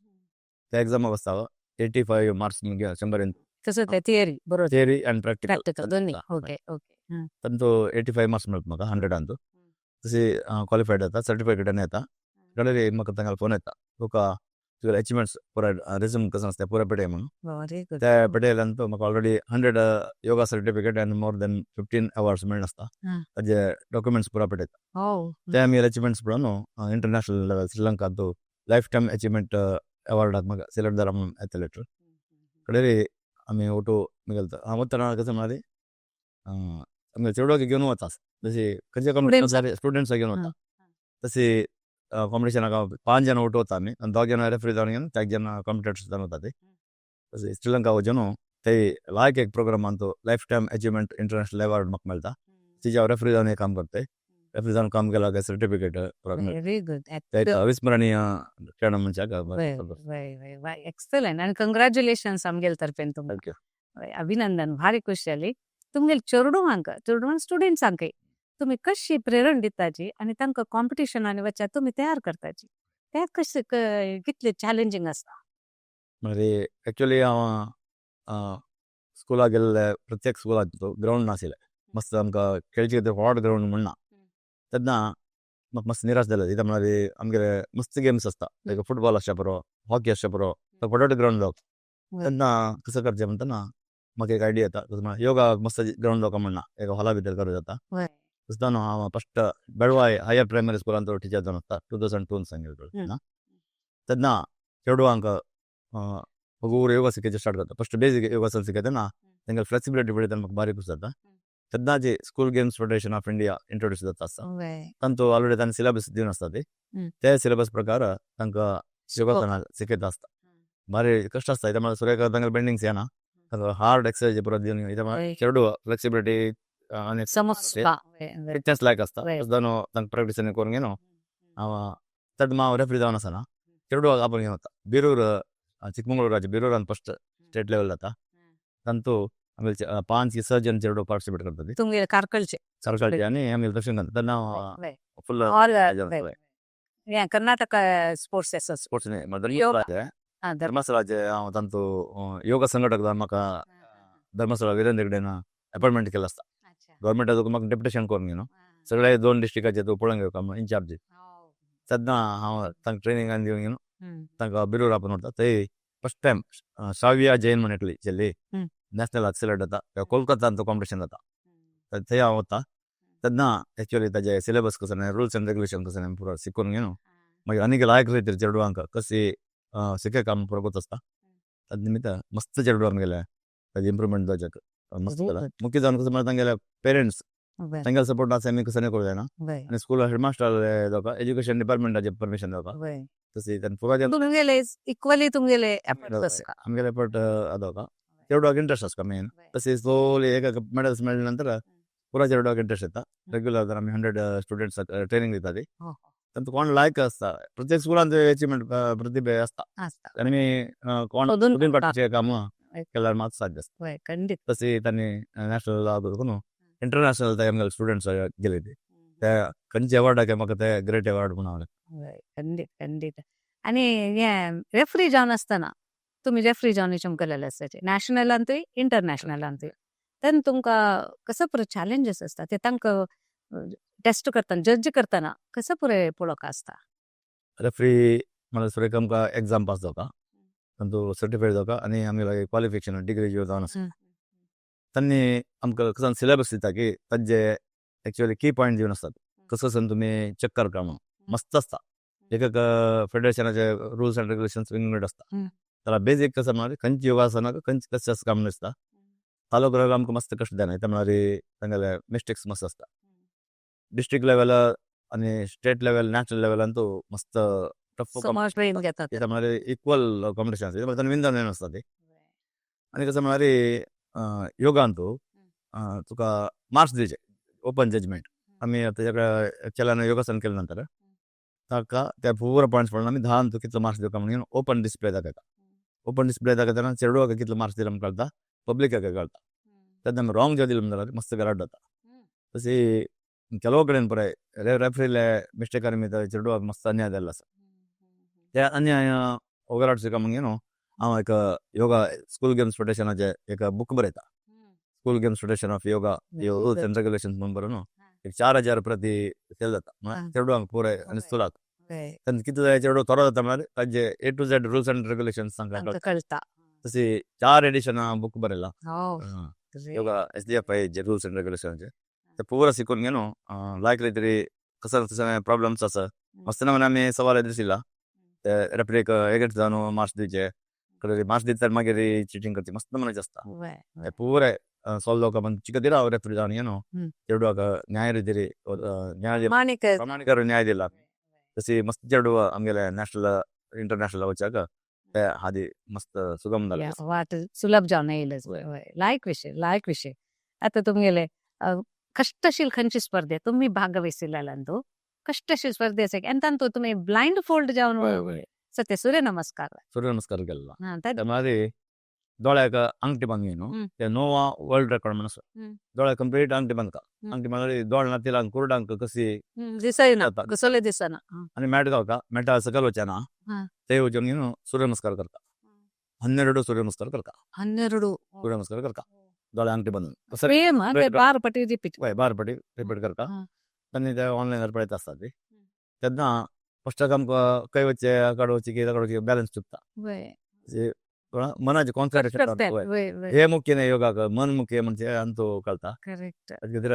त्या एक्झामाक आसता 85 मार्क्स 100. तसं ते थिअरी बरोबर? थियरी आनी प्रॅक्टिकल. प्रॅक्टिकल दोन्ही, ओके ओके तांचो 85 मार्क्स मेळटा म्हाका 100. तशी क्वालिफाईड जाता, सर्टिफिकेट येता. कडेन म्हाका तांकां फोन येता, तुका तुगे अचिवमेंट्स पुराय रेज्यूम कसो आसता पुराय पेटय म्हणून. Very good. ते पेटयल्यान म्हाका already 100 yoga certificate आनी मोर दॅन 15 अवॉर्ड्स मेळून आसता. ताजे डॉक्युमेंट्स पुरा पेटयता. ते आमी अचिवमेंट्स पळोवन इंटरनॅशनल लेवल श्रीलंकांत लायफ टायम अचिवमेंट अवॉर्डाक म्हाका सिलेक्ट जाला म्हणून येता लेटर. कडेन आमी ओटो गेलता. हांव वतना कशें म्हळ्यार आमगे चेडवाक घेवन वता, जशी खंयच्या कॉम्पिटिशन स्टुडंट्साक घेवन वता. तशी कॉम्पिटिशनाक पांच जण ओटो वता आमी आनी दोग जाण रेफरी जावन घेवन एक जण कॉम्पिटेटर्स जावन वता. ते तशी श्रीलंका वचून ते लायक एक प्रोग्रामान life time achievement international award म्हाका मेळटा. तिजे हांव रेफरी जावन काम करते. रेफरी जावन काम केला काय सर्टिफिकेट. Very good. ते एक अविस्मरणीय क्षण मनशाक. वय वय वय, एक्सलंट आनी कंग्रॅच्युलेशन्स आमगेले तर्फेन तुमकां. Thank you. वय, अभिनंदन. भारी खुश जाली. तुमगेले चेडवांक, चेडवांक, स्टुडंट्सांकय तुमी कशी प्रेरण दिताची आनी तांकां कॉम्पिटिशनांनी वचपाक तुमी तयार करताची, ते कशें, कितले चॅलेंजींग आसता? मागीर एक्चुअली हांव स्कुलाक गेल्ले, प्रत्येक स्कुलाक ग्रावंड नाशिल्लें. मस्त आमकां खेळचे खातीर व्हड ग्रावंड म्हण ना. तेन्ना म्हाका मातसो निराश जालें. कित्याक म्हळ्यार आमगेले मस्त गेम्स आसता, लायक फुटबॉल आसचे पुरो, हॉकी आसचे पुरो, व्हड ग्रावंड जावप. तेन्ना कसो करचें म्हणटना म्हाका एक आयडिया येता, कसो म्हळ्यार योगा मस्त ग्रावंड जावका म्हण ना, एका हॉला भितर करूं जाता. तसो न्हू, हांव फस्ट बेळवाय हायर प्रायमरी स्कुलांत टिचर जावन आसता 2002 सांगितलें. तेन्ना चेडवांक बगूर योगा शिकयचें स्टार्ट करता. फस्ट बेजीक योगासन शिकयतना तांकां फ्लेक्सिबिलिटी पळयतना म्हाका भारी खूश जाता. तेन्ना जी School Games Federation of India introduce जाता आसता, तांचो ऑलरेडी तांणी सिलेबस दिवन आसता. ते ते सिलेबस प्रकार तांकां योगासनां शिकयता आसता. भारी कश्ट आसता. कित्याक म्हळ्यार सुरेख तांकां बेंडिंग्स येना, तांकां हार्ड एक्सरसाइज पुरो दिवन, कित्याक म्हळ्यार चेडू फ्लेक्सिबिलिटी आनी समजता, वय वय. फिटनेस लायक आसता. तसो तांकां प्रॅक्टीस करून घेवन हांव चड हांव रेफरी जावन आसना, चेडवाक आपोवन घेवन वता. बिरूर, चिकमंगळूराचे बिरूरान फस्ट स्टेट लेवल जाता. तांतू आमगे पांच की स जण चेडू पार्टिसिपेट करता. तुमगेले कार्कळचे? सरकाळचे आनी आमगे दक्षिण कन्नड. तेन्ना फुल ऑल हें कर्नाटक स्पोर्ट्स एसोसिएशन? स्पोर्ट्स न्ही, धर्मस्थळाचे. धर्मस्थळाचे हांव तांतू ಯೋಗ संघटक जावन म्हाका धर्मस्थळ वीरेंद्र हेगडेन अपॉयंटमेंट केल्लो आसता. गव्हर्मेंटाचो म्हाका डेप्युटेशन करून घेवन सगळे दोन डिस्ट्रिक्टाचे तूं पळोवन घेवका इन्चार्ज. तेन्ना हांव तांकां ट्रेनिंग आनी दिवन घेवन तांकां बिरूर आपोवन व्हरता. थंय फस्ट टायम श्राव्या जैन म्हण एकली चली नॅशनल सिलेक्ट जाता. कोलकातान तो कॉम्पिटिशन जाता, थंय हांव वता. तेन्ना एक्चुअली ताजे सिलेबस कसो, रुल्स एंड रेगुलेशन कसो पुरो शिकून घेवन मागीर आनीक लायक खातीर चेडवांक कशी शिकय काम पुरो करत आसता. ताजे निमित्त मस्त चेडवां आमगेले ताजे इम्प्रुवमेंट जावचें मस्त जाला. मुख्य जावन कसो म्हळ्यार तांगेले पेरंट्स तांगेले सपोर्ट नासल्यार आमी कसो करूं जायना. आनी स्कूल हेडमास्टर जावका, एज्युकेशन डिपार्टमेंटाचे परमिशन जावका, तशी तांणी तुमगेले इक्वली तुमगेले एफर्ट्स आसता. आमगेले एफर्ट जावका, चेडवाक इंट्रस्ट आसता मेन. तशी स्लोली एक मेडल्स मेळ्ळे नंतर पुरा चेडवाक इंट्रस्ट येता. रेग्युलर आमी 100 स्टुडंट्स ट्रेनिंग दिता. ती तांकां कोण लायक आसता, प्रत्येक स्कुलान अचिवमेंट प्रतिभे आसता. आसता. आनी कोण सोदून सोदून काडपाचें काम केल्यार मात साध्य आसता. वय, खंडीत. तशी तांणी नॅशनल करून इंटरनॅशनल आमगेले स्टुडंट्स गेले. ते खंयचे अवॉर्ड म्हाका ते ग्रेट अवॉर्ड म्हणून. वय, खंडीत खंडीत. आनी हें रेफरी जावन आसतना, तुमी रेफरी जावन केलेले आसताचे नॅशनलांतूय इंटरनॅशनलांतूय, तेन्ना तुमकां कसो पुरो चॅलेंजीस आसता, ते तांकां टेस्ट करतना, जज करतना कसो पुरो पळोवंक आसता? रेफरी म्हळ्यार सुरेख आमकां एग्जाम पास जावका, तांचो सर्टिफायड जावका आनी आमगे क्वॉलिफिकेशन डिग्री जावन आसा. तांणी आमकां कसो सिलेबस दिता की तांचे एक्चुअली की पॉयंट दिवन आसतात, कसो कसो तुमी चेक करता म्हणून. मस्त आसता. एक एक फेडरेशनाचे रुल्स एंड रेगुलेशन्स वेगवेगळे आसता. जाल्यार बेजीक कसो म्हळ्यार खंयची योगासनाक खंयचे कशें आसता काम दिसता. तालुक लेवल आमकां मस्त कश्ट जायना, कित्याक म्हळ्यार तांगेले मिस्टेक्स मस्त आसता. डिस्ट्रिक्ट लेवल आनी state level national level Antu मस्त टफ. सुमार ट्रेन घेतात. म्हळ्यार इक्वल कॉम्पिटिशन आसता, विन जावन आसता ती. आनी कसं म्हळ्यार योगांतू तुका मार्क्स दिवचे, ओपन जजमेंट. आमी आतां चेड्यान योगासन केले नंतर ताका त्या पुरा पॉयंट्स पडून आमी 10 अंतू कितलो मार्क्स दिवका म्हणून ओपन डिस्प्ले दाखयता. ओपन डिस्प्ले दाखयतना चेडवाक कितलो मार्क्स दिला म्हण कळटा, पब्लिकाक कळटा. तेन्ना आमी रॉंग जर दिले जाल्यार मस्त गराट जाता. तशी ಕೆಲವು कडेन पळय रेफ्रीले मिस्टेक निमित्त चेडवाक मस्त अन्याय जाल्लो आसा. ते अन्याय होगडावचो म्हणून हांव एक योगा स्कूल गेम्स फेडरेशनाचे एक बूक बरयता, School Games Federation of Yoga rules and regulations म्हणून बरोवन एक 4000 प्रति सेल जाता. चेडवांक पुराय आनी स्कुलाक तेन्ना कितें जाय, चेडो थोरो जाता म्हळ्यार तांचे A to Z rules and regulations तांकां आमकां कळटा. तशी चार एडिशन बूक बरयला yoga SGFI J rules and रेग्युलेशनाचे. ते पुरा शिकून घेवन लायक तरी कसं तसं प्रॉब्लेम्स आसा, मस्त नमूने आमी सवाल एदुरिसिಲ್ಲ. ते रेफ्रीक एगेन्स्ट जावन मार्क्स दिवचे, मार्क्स दितात, मागीर चिटींग करची, मस्त नमुनेचे आसता. ते पुराय सॉल्व जावका म्हण चिकतीर हांव रेफ्री जावन न्हू चेडवाक न्याय रितीर न्याय प्रामाणीक. प्रामाणिक न्याय दिला. तशी मस्त चेडू आमगेले नॅशनल इंटरनॅशनल वचाक ते हादी मस्त सुगम जालें. वाट सुलभ जावन येयले. लायक विशय, लायक विशय. आता तुमगेले कष्टशील खंयची स्पर्धे तुम्ही भागवहिसिल्ल्यालंतू कष्टशील स्पर्धे आसा आनी तांतू तुमी ब्लायंड फोल्ड जावन सत्य सूर्य नमस्कार. सूर्य नमस्कार केल्लो. ते मागीर दोळ्याक अंगठी बांदून न्हू, ते नोवा वर्ल्ड रेकॉर्ड म्हणून आसा. दोळ्याक कंप्लीट अंगठी बांदता, अंगठी बांदली दोळ नातिला कुरडांक कशी दिसना. जाता. कसले दिसना. आनी मॅट गावता, मॅटा सकयल वचना. ते वचून न्हू सूर्य नमस्कार करता, 12 सूर्य नमस्कार करता. 12. सूर्य नमस्कार करता दोळ्या अंगठी बांदून. सेम ते बार पटी रिपीट. हय, बार पटी रिपीट करता. आनी ते ऑनलायनार पळयता आसता ती. तेन्ना फस्टाक आमकां खंय वचचें, आकाड वचचें, कितें वचचें, बॅलन्स चुकता. मनाचें कॉन्संट्रेशन हे मुख्य न्ही योगाक, मन मुख्य म्हणजे अंतू कळटा. खातीर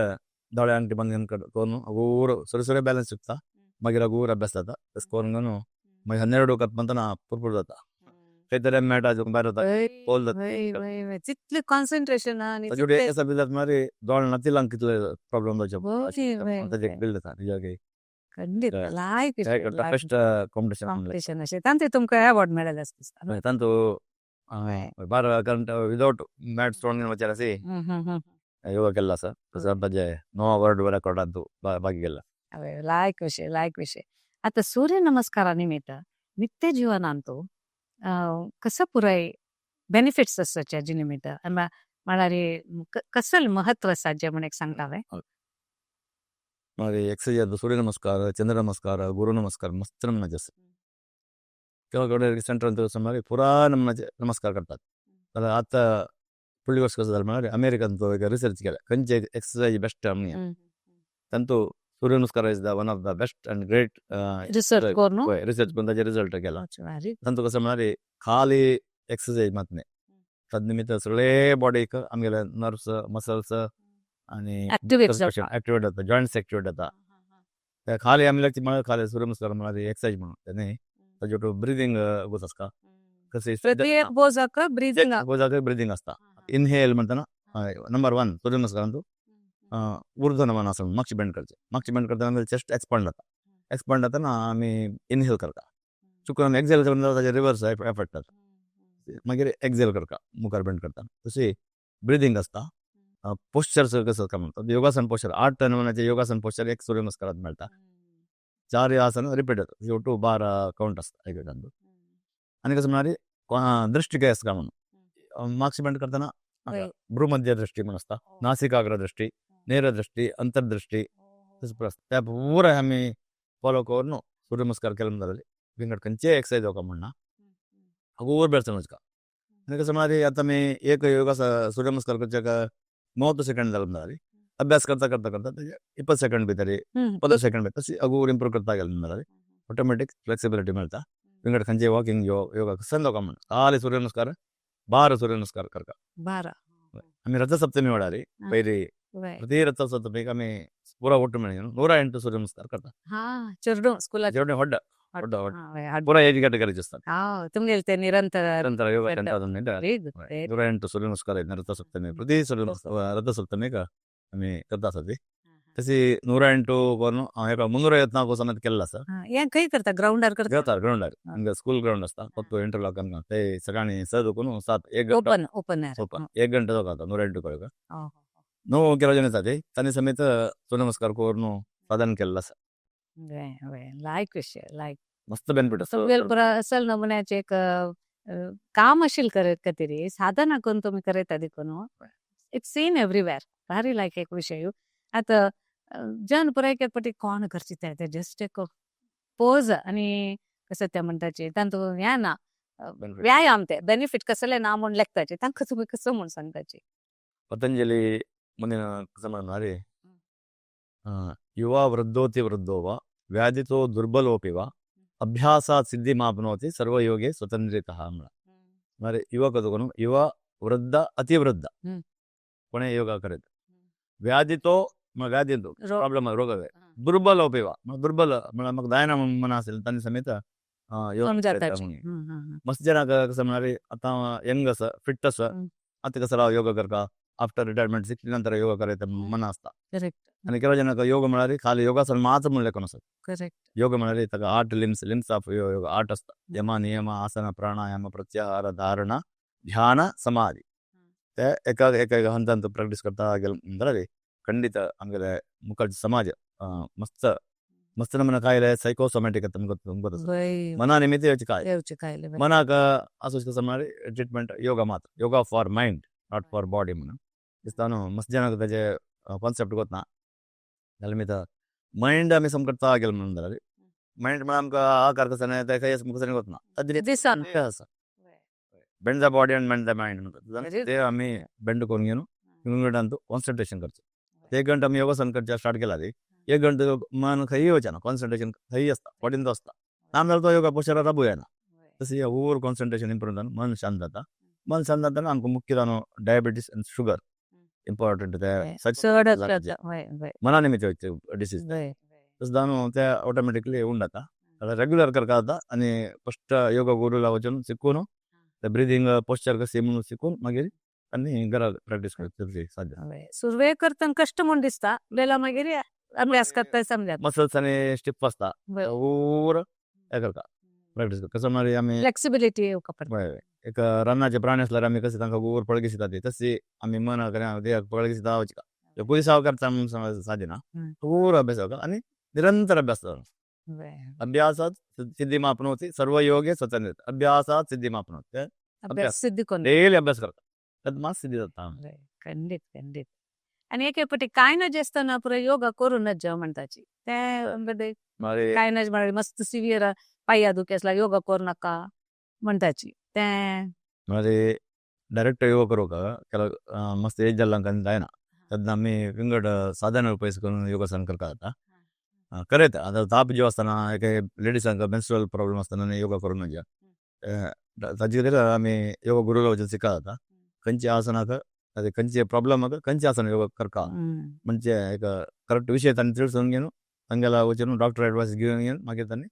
दोळे अंगठी बांदून करून हगूर सुरे सुरे बॅलन्स चुकता, मागीर हगूर अभ्यास जाता. तशें करून मागीर 12 करता म्हणतना पुरपूर जाता. खंय तरी मेळटा, भायर वता, पोल जाता. तितलें कॉन्सन्ट्रेशन आनी ताजे एसा बिल जाता, मागीर दोळ नातिलांक कितले प्रॉब्लम जावचे ताजे बिल जाता. खंडीत लायक. Toughest competition. कॉम्पिटिशन अशें तांचे तुमकां अवॉर्ड मेळ्ळेलें आसता दिसता. तांतू बारा, कारण विदाउट मॅट स्टोन वचर योगा केल्लो आसा, तसो ताजे नोवा वर्ल्ड रेकॉर्डांतू भागी गेला. लायक विशय, लायक विशय. आता सूर्य नमस्कारा निमित्त नित्य जीवनांतू कसं पुराय बेनिफिट्स आसा जे निमित्त म्हळ्यार कसल महत्व आसा जे म्हण एक सांगता हांवें. मागीर एक्सरसाइज, सूर्य नमस्कार, चंद्र नमस्कार, गुरु नमस्कार मस्त नमुन्याचे आसा. ಕೆಲವು ಕಡೆ ಸೆಂಟರ್ ಅಂತ मागीर पुरा नमुन्याचे नमस्कार करतात. जाल्यार आतां फुडली गोश्ट कसो जालें म्हळ्यार अमेरिकन एक रिसर्च केल्या, खंयचे एक्सरसाइज बेस्ट म्हणून. तांतू सूर्य नमस्कार is the one of the best and great. Research करून. रिसर्च करून ताजे रिजल्ट केला. तांतू कसं म्हळ्यार खाली एक्सरसाइज मात न्ही, तद निमित्त सगळे बॉडीक आमगेले नर्व्स, मसल्स आनी ऍक्टिवेट जाता. ऍक्टिवेट जाता, जॉयंट्स ऍक्टिवेट जाता. ते खाली आमी लागची म्हळ्यार खाली सूर्य नमस्कार म्हळ्यार एक्सरसाइज म्हणून ते न्ही, ताजे ब्रिदींग गोस आसता कशी. प्रत्येक बोजाक ब्रिदिंग. बोजाक ब्रिदींग आसता. इनहेल म्हणतना नंबर 1 सूर्य नमस्कारांतू ऊर्ध्व नमन आसा, मागची बेंड करचे. मागची बेंड करतना आमगे चेस्ट एक्सपांड जाता. एक्सपांड जातना आमी इनहेल करता. चुकून आमी एक्झेल करता, ताजे रिवर्स एफेक्ट जाता. मागीर एक्झेल करता, मुखार बेंड करता. तशी ब्रिदींग आसता. पोस्चर कसो काय म्हणटा, योगासन पोस्चर, 8 नमुन्याचे योगासन पोस्चर एक सूर्य नमस्कारात मेळटा. चार आसन रिपीट जाता, टू 12 काउंट आसता एक एकांतू. आनी कसं म्हळ्यार दृष्टी काय आसता म्हणून मागची बेंड करतना भ्रूमध्य दृष्टी म्हणून आसता, नासिकाग्र दृष्टी, ನೇರ दृष्टी, ಅಂತರ್दृष्टी तशें पुरो आसता. त्या पुराय आमी फॉलो करून सूर्य नमस्कार केले जाल्यार विंगड खंयचेय एक्सरसाइज जावका म्हणना, हगूर बेळसन वचका. आनी कसं म्हळ्यार आतां आमी एक योगा सूर्य नमस्कार करच्याक 30 सेकंड जाले जाल्यार अभ्यास करता करता करता तेजे 20 सेकंड भितर, 15 सेकंड भितर तशी हगूर इम्प्रूव करता गेले जाल्यार ऑटोमॅटीक फ्लेक्सिबिलिटी मेळटा. विंगड खंयचे वॉकिंग, योगा कसं जावका म्हणना, खाली सूर्य नमस्कार, 12 सूर्य नमस्कार करता. 12. आमी रथसप्तमी वेळार पयली प्रತಿ रथसप्तमीक आमी पुरा ಒಟ್ಟು मेळून 108 सूर्य नमस्कार करता. हा, चेडूं स्कुलाचे. जेवणे व्हड व्हड व्हड पुरा एज कॅटेगरीचे आसतात. तुमगेले ते निरंतर निरंतर ಯೋಗ Very good. 108 सूर्य नमस्कार रथसप्तमी, प्रति सूर्य नमस्कार रथसप्तमीक आमी करता आसा ती. तशी 108 करून हांव एका 354 समेत केल्लो आसा. हें खंय करता, ग्रावंडार करता? घेता ग्रावंडार, आमगे स्कूल ग्रावंड आसता फक्त इंटरलॉक ते सकाळी 6 करून 7 एक घंटा. Open, open air? ओपन, एक घंटा जाता 108 करून. णव ಕೆಲವು ಜನ ಇರ್ತದೆ ತನ್ನ ಸಮೇತ ಸೂರ್ಯ ನಮಸ್ಕಾರ करून साधन केल्लो आसा. लायक विशय, लायक. मस्त बेनिफिट आसा. तुमगेल पुरा असल नमुन्याचे एक काम अशील करत खातीर साधना करून तुमी करयता देखून it's seen everywhere. भारी लायक एक विशय. आतां जन पुराय एक फावटी कोण करची ते जस्ट एक पोज आनी कसं ते म्हणटाचे तांतू हें ना Benefit. व्यायाम, ते बेनिफीट कसले ना म्हूण लेखताचे, तांकां तुमी कसो म्हूण सांगताची? ಪತಂಜಲಿ ಮುಂದಿನ ಸಮಾನ ಯುವ ವೃದ್ಧೋತಿ ವೃದ್ಧೋ ವಾ ವ್ಯಾಧಿತೋ ದುರ್ಬಲೋಪಿ ವಾ ಅಭ್ಯಾಸಾತ್ ಸಿದ್ಧಿಮಾಪ್ನೋತಿ ಸರ್ವಯೋಗೆ ಸ್ವತಂತ್ರಿತಃ म्हळा. म्हळ्यार युवक करून युवा, वृद्ध, अतिवृद्ध कोणे ಯೋಗ ಕರೆत व्याधितो म्हळ्यार व्याधी प्रॉब्लेम, रोग, दुर्बलोपी वा दुर्बल म्हळ्यार म्हाका जायना म्हूण मना आसेल तांचे समेत योग समजाताचे. करता म्हणून. मस्त जणांक कसं म्हळ्यार आतां यंग आसा, फिट आसा, आतां कसं राव ಯೋಗ करता, आफ्टर रिटायरमेंट 60 नंतर ಯೋಗ करता मना आसता. आनी ಕೆಲವು ಜನಕ್ಕೆ ಯೋಗ म्हळ्यार खाली योगासन मात्र म्हूण लेखून आसता. ಯೋಗ म्हळ्यार ताका 8 लिम्स, लिम्स ऑफ ಯೋಗ 8 आसता. यम, नियम, आसन, प्राणायाम, प्रत्याहार, धारणा, ಧ್ಯಾನ, ಸಮಾಧಿ. ते एका एका एका हंतांत प्रॅक्टीस करता गेले म्हणटले ಖಂಡಿತ ಆಮೇಲೆ ಮುಖರ್ಜಿ ಸಮಾಜ ಮಸ್ತ್ ಮಸ್ತ್ ನಮೂನೆ ಕಾಯಿಲೆ ಸೈಕೋಸೊಮ್ಯಾಟಿಕ್ ಅಂತ ಗೊತ್ತು ಗೊತ್ತು. ಮನ ನಿಮಿತ್ತ ಯೋಚಿ ಕಾಯಿಲೆ. येवचे ಕಾಯಿಲೆ. ಮನಾಕ ಅಸೋಸಿಯೇಷನ್ ಮಾಡಿ ಟ್ರೀಟ್ಮೆಂಟ್ ಯೋಗ ಮಾತ್ರ, yoga for mind, not for body म्हणून. दिसता मस्त ಜನ ताजे कॉन्सेप्ट ಗೊತ್ತ जाल्यार मायंड आमी समकरता गेले म्हणून जाल्यार मायंड म्हळ्यार आमकां आकार कसो ते खंय कसो गोतना. दिसना. आसा bend the body and bend the mind म्हणतात ते आमी बेंड करून घेवन विंगड कॉन्सन्ट्रेशन करचें. एक घंटा आमी योगासन करचे स्टार्ट केला ती एक घंटा मन खंयी वचना, कॉन्सन्ट्रेशन खंयी आसता, बॉडीन आसता. ना जाल्यार तो योगा पोस्चरार राबू येना. तशी ओवर कॉन्सन्ट्रेशन इंप्रूव जावन मन शांत जाता. मन शांत जातना आमकां मुख्य जावन डायबिटीस आनी शुगर इंपॉर्टंट ते चड जाता, वय वय. मना निमित्त डिसीज तशें जावन ते ऑटोमॅटिकली उंड जाता. रेग्युलर करता जाता आनी फस्ट योगा गुरूला वचून शिकून ते ब्रिदींग पोस्चर कशी म्हणून शिकून मागीर आनी घरा प्रॅक्टीस करची साध्य. वय, सुरवेक करतना कश्ट म्हूण दिसता, बेला मागीर अभ्यास करता समजाता. मसल्स आनी स्टिफ आसता पूर हे करता प्रॅक्टीस करता कसं मागीर आमी फ्लेक्सिबिलिटी येवका पडटा. वय वय. एक रानाचे प्राणी असल्यार आमी कशें तांकां गोवर पळगिसता ती तशी आमी मनाक देहाक पळगिसता वचका पुलिसाव करता म्हणून साध्य ना. पूर अभ्यास करता आनी निरंतर अभ्यास करता. अभ्यासात सिद्धिमाप्नोति सर्वयोगे स्वतंत्र अभ्यासात सिद्धिमाप्नोति. अभ्यास सिद्ध करून डेली अभ्यास करता तद मात सिद्धी जाता. खंडीत खंडीत. आनी एक फावटी कांय नज आसतना पुरो योगा करूनच जेव म्हणटाची ते मागीर काय नज म्हळ्यार मस्त सिवियर पांया दुखी आसल्यार योगा करू नाका म्हणटाची ते. मागीर डायरेक्ट ಯೋಗ करूंक ಕೆಲವು मस्त एज जाल्ल्यांक जायना तेन्ना आमी विंगड साधन उपयोग करून योगासन करता जाता करयता. आतां ताप जीव आसतना एक लेडिसांक मेन्स्ट्रुअल प्रॉब्लम आसतना योगा करूं म्हणजे ताजे खातीर आमी योगा गुरूला वचून शिकता जाता खंयच्या आसनाक खंयचे प्रॉब्लमाक खंयचे आसन ಯೋಗ करका म्हणजे एक करेक्ट विषय तांणी ತಿಳಿसून घेवन तांगेला वचून डॉक्टर एडवायस घेवन घेवन मागीर तांणी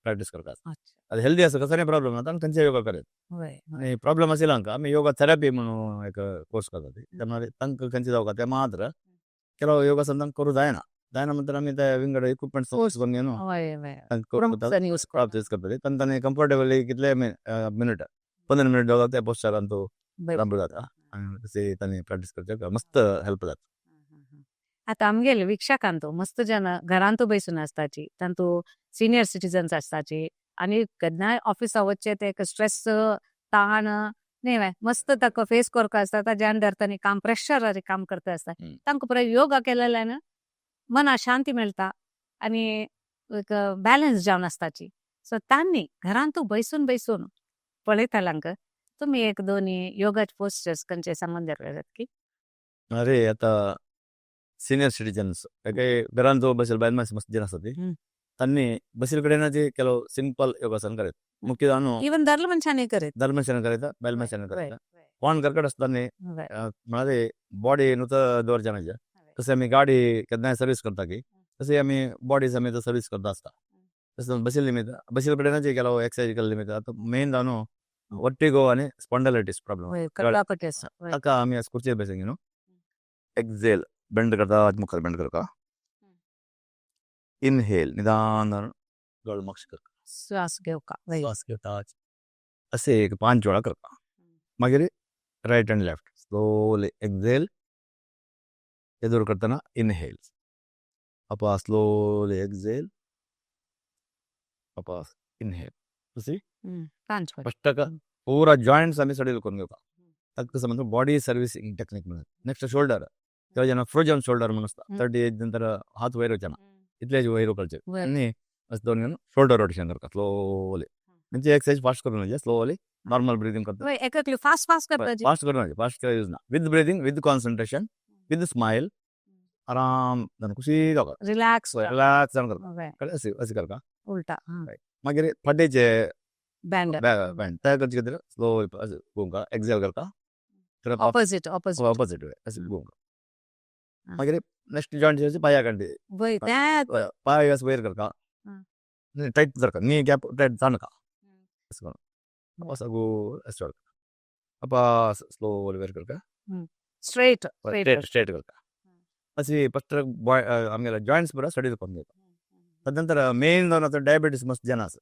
प्रॅक्टीस करतात. आतां हेल्दी आसा कसलेय प्रॉब्लम ना तांकां खंयचे योगा करत. आनी प्रॉब्लम आशिल्ल्यांक आमी योगा थेरपी म्हणून एक कोर्स करतात. ते तांकां खंयचे जावका ते मात्र ಕೆಲವು ಯೋಗಾಸನ तांकां करूं जायना जायना म्हणटर आमी ते विंगड इक्विपमेंट्स करून घेवन वय वय तांकां यूज यूज करतली तांकां कंफर्टेबली कितले मिनिट 15 मिनिट जाता ते पोस्चरान तो बरो जाता आनी तशी तांणी प्रॅक्टीस करचे मस्त हेल्प जाता. आतां आमगेले वीक्षकांतो मस्त जन घरांतू बैसून आसताची, तांतू सिनियर सिटीजन्स आसताची आनी केन्नाय ऑफिसा वचचे ते एक स्ट्रेस ताण न्ही व्हय मस्त ताका फेस करपा आसता. ताज्या अंडर तांणी काम प्रेशरार काम करता आसता. तांकां पुराय योगा केलेल्यान मना शांती मेळटा आनी एक बॅलन्स जावन आसताची. सो तांणी घरांतू बैसून बैसून पळयताल्यांक तुमी एक दोनी योगाचे पोस्चर्स खंयचे सांगून जातात की? अरे आता सिनियर सिटीजन्स काही घरांत बसेल बायल माणसं मस्त जन असतात त्यांनी बसील कडेन जे ಕೆಲವು सिंपल योगासन करत मुख्य जाणू इवन दादलो मनशांनी करत. दादले मनशान करता, बायल मनशान करता, कोण घरकड आसता म्हळ्यार बॉडी नुतो दवरच्या ना. तशें आमी गाडी केन्नाय सर्वीस करता की तशें आमी बॉडी समेत सर्वीस करता आसता. तशें बसील निमित्त बसील कडेन जे ಕೆಲವು एक्सरसाइज केल्ले निमित्त आतां मेन जावन वर्टिगो आनी स्पॉन्डलायटीस प्रॉब्लम कळपाक आसा. ताका आमी खुर्चेर बसून घेवन एक्झेल बेंड करता, मुखार बेंड करता. इनहेल निदान गळ मक्ष करता. श्वास घेवका वय. श्वास घेता असे एक 5 वेळा करता. मागीर right and left slowly exhale, एदोर करतना इनहेल, अपा स्लोली एक्झेल, अपा इनहेल. सी. 5 वेळा. फस्ट पूरा जॉईंट्स आमी सडील करून घेवका. ताका कसं म्हणतो बॉडी सर्व्हिसिंग टेक्निक म्हणून. नेक्स्ट शोल्डर, तेव्हा जेन्ना फ्रोजन शोल्डर म्हणून आसता, 30 एज नंतर हात वयर वचना, इतले वयर उखलचे आनी अशें दवरून घेवन शोल्डर रोटेशन करता स्लोली. म्हणजे एक्सरसाइज फास्ट करून म्हणजे स्लोली नॉर्मल ब्रिदिंग करता. वय, एक फास्ट फास्ट करपाची. फास्ट करून, फास्ट यूज ना, with breathing, with concentration, with smile, आराम जावन खुशी जावका. रिलॅक्स. रिलॅक्स जावन करता. अशें अशें करता. उलटा. मागीर फाटीचे बँड. बँड तयार करचे खातीर स्लो घुंवका, एक्झेल करता. Opposite opposite. ऑपोजिट वे अशें घुंवका. मागीर नेक्स्ट जॉईंट जे पाया काडली. वय त्या. पाय असं वयर करता, टायट धरका, नी गॅप टायट जाणका, अशें करून असं गो अशें करता. अपा स्लोली वयर करता. स्ट्रेट. स्ट्रेट स्ट्रेट करता. अशी फस्ट बॉय आमगेले जॉईंट्स पुरा स्टडी करून घेता. तदनंतर मेन जावन आतां डायबिटीस मस्त जन आसा.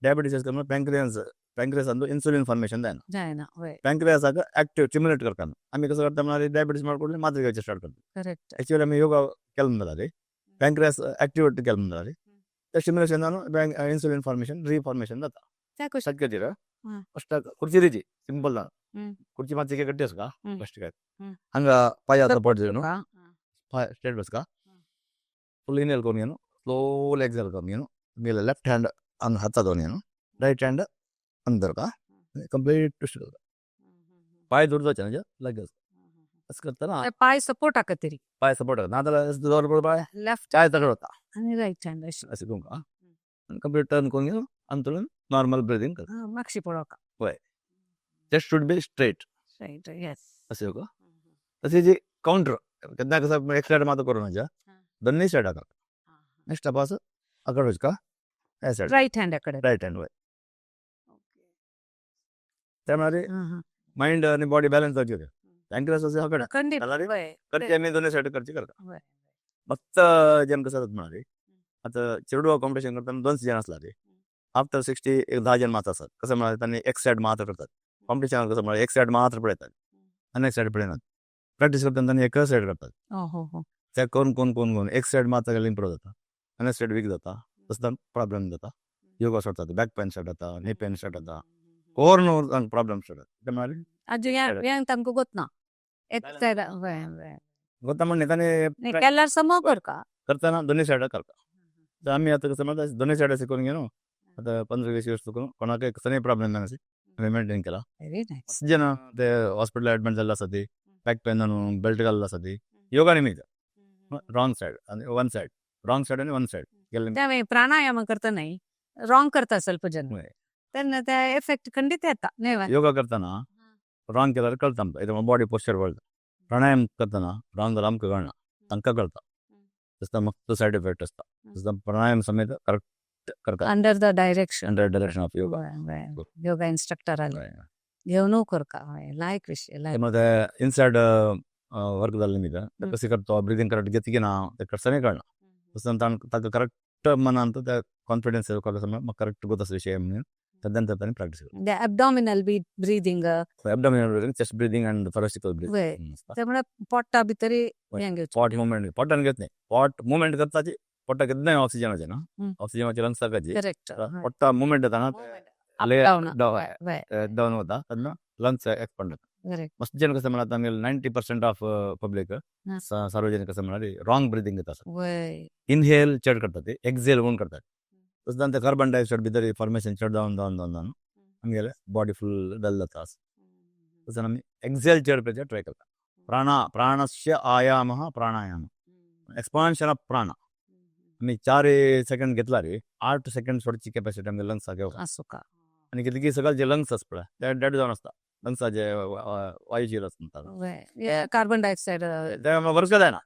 डायबिटीस करून पँक्रियन्स, पँक्रियस अंदू इन्सुलिन फॉर्मेशन जायना. जायना वय. पँक्रियासाक ऍक्टिव्ह स्टिम्युलेट करता. आमी कसं करता म्हळ्यार डायबिटीस मारकडले मात्रे घेवचे स्टार्ट करता. ऍक्च्युअली आमी योगा केलो म्हणटा रे, पँक्रियास ऍक्टिवेट केलो म्हणटा रे, ते स्टिम्युलेशन जावन इन्सुलिन फॉर्मेशन रिफॉर्मेशन जाता. त्या कशें? खातीर फस्ट खुर्ची दिची सिंपल ना, खुर्ची मातशी गट्टी आसा फस्ट काय हांगा पांय सपोर्ट दिवन पाय स्ट्रेट बसका, फुल इनहेल करून घेवन स्लोली एक्झेल करून घेवन तुमगेले लेफ्ट हँड हांगा हाता दवरून घेवन रायट हँड अंदर का कंप्लीट ट्विस्ट करता. पाय दूर जावचे ना लागीं अशें करतना. पाय सपोर्ट आका तरी. पाय सपोर्ट ना जाल्यार दवर पाय लेफ्ट चाय तगड वता. आणि राईट हँड अशें. अशें करूंक कंप्लीट टर्न करून घेवन अंतरून नॉर्मल ब्रिदिंग करता. मागशी पळोवका. वय, chest should be straight. Straight, yes. अशें येवका. तशें जी काउंटर केन्ना कसं एक सायड मात्र करूं नजा, दोन्ही सायड आका. नेक्स्ट अपास आकड वचका हे सायड. राईट हँड कडे. रायट हँड वय. त्या म्हळ्यार मायंड आनी बॉडी बॅलन्स जावची. पँक्रियास अशें आकड खंडीत. जाल्यार करची आमी दोन्ही सायड करची करता. फक्त जेम कसं जाता म्हळ्यार आतां चेडवा कॉम्पिटिशन करतना 2 जण आसला रे, आफ्टर 60 एक 10 जण मात्र आसात. कसं म्हळ्यार तांणी एक सायड मात्र करतात कॉम्पिटिशन. कसं म्हळ्यार एक सायड मात्र पळयतात आनी एक सायड पळयनात. प्रॅक्टीस करतना तांणी एकच सायड करतात. हो हो हो ते करून करून करून करून एक सायड मात्र गेल्यार इम्प्रूव जाता आनी एक सायड वीक जाता. तसो प्रॉब्लेम जाता, योगा स्टार्ट जाता, बॅक पेन स्टार्ट जाता, नी पेन स्टार्ट जाता, ओवर प्रॉब्लेम स्टार्ट जाता. ते म्हळ्यार आजू ह्या तांकां गोतना एक सायड वय वय. गोता म्हण तांणी केल्यार समो करका. करतना दोन्ही सायडा करता. तर आमी आतां कसं म्हणटा दोन्ही सायडा शिकून घेवन आतां 15-20 वर्स करून कोणाक कसलोय प्रॉब्लेम ना आमी मेंटेन केला. Very nice. जण ते हॉस्पिटल ऍडमिट जाल्ले आसा ती बॅक पेन बेल्ट घाल्लो आसा ती योगा निमित्त रॉंग सायड आनी वन सायड, रॉंग सायड आनी वन सायड गेल्ले. त्या प्राणायाम करता नाही, रॉंग करता ಸ್ವಲ್ಪ जन, वय. तेन्ना ते एफेक्ट खंडीत येता न्ही वय? योगा करतना रॉंग केल्यार कळटा आमकां, इथं बॉडी पोस्चर कळटा. प्राणायाम करतना रॉंग जाल्यार आमकां कळना, तांकां कळटा. तसो मस्त सायड इफेक्ट आसता. तसो प्राणायाम समेत करेक्ट करता. Under the direction. Under direction of yoga. Yoga instructor आले घेवन करका. लायक विषय लायक. ಮತ್ತೆ इनसाइड वर्क जाल्ले निमित्त ते कशें करता, ब्रिदींग करेक्ट घेता की ना ते कसं कळना. तसं ताका करेक्ट मनान ते कॉन्फिडन्स म्हाका करेक्ट गोता विशय म्हणून तदनंतर तांणी प्रॅक्टीस करता. Abdominal breathing. Abdominal breathing, chest breathing and thoracical breathing. त्यामुळे पोटा भितरी हें घेवचें. पोट मुवमेंट, पोटान घेत नाही, पोट मुवमेंट करताची पोटाक केन्नाय ऑक्सिजन वचना. ऑक्सिजन वचना लंग्साक. पोटा मुवमेंट जाता अप डावन. डावन वता तेन्ना लंग्स एक्सपांड जाता. मस्त जण कसं म्हणतात आमगे 90% ऑफ पब्लिक, सार्वजनिक कसं म्हळ्यार रॉंग ब्रिदिंग घेता. इनहेल चड करतात, एक्झेल उण करतात. तसं ते कार्बन डायऑक्साइड भितर फॉर्मेशन चड जावन जावन जावन जावन आमगेले बॉडी फुल डल जाता. तसं आमी एक्झेल चड करचे ट्राय करता. प्राणा प्राणस्य आयामः प्राणायाम, एक्सपान्शन ऑफ प्राण. आमी 4 सेकंड घेतला रे, 8 सेकंड सोडची कॅपॅसिटी आमगे लंग्साक घेवपाक. आसुका. आनी कितकी सगळे जे लंग्स आसता पळय ते डेड जावन आसता, लंग्साचे वायुशील आसता. Carbon dioxide. ते वर्क जायना,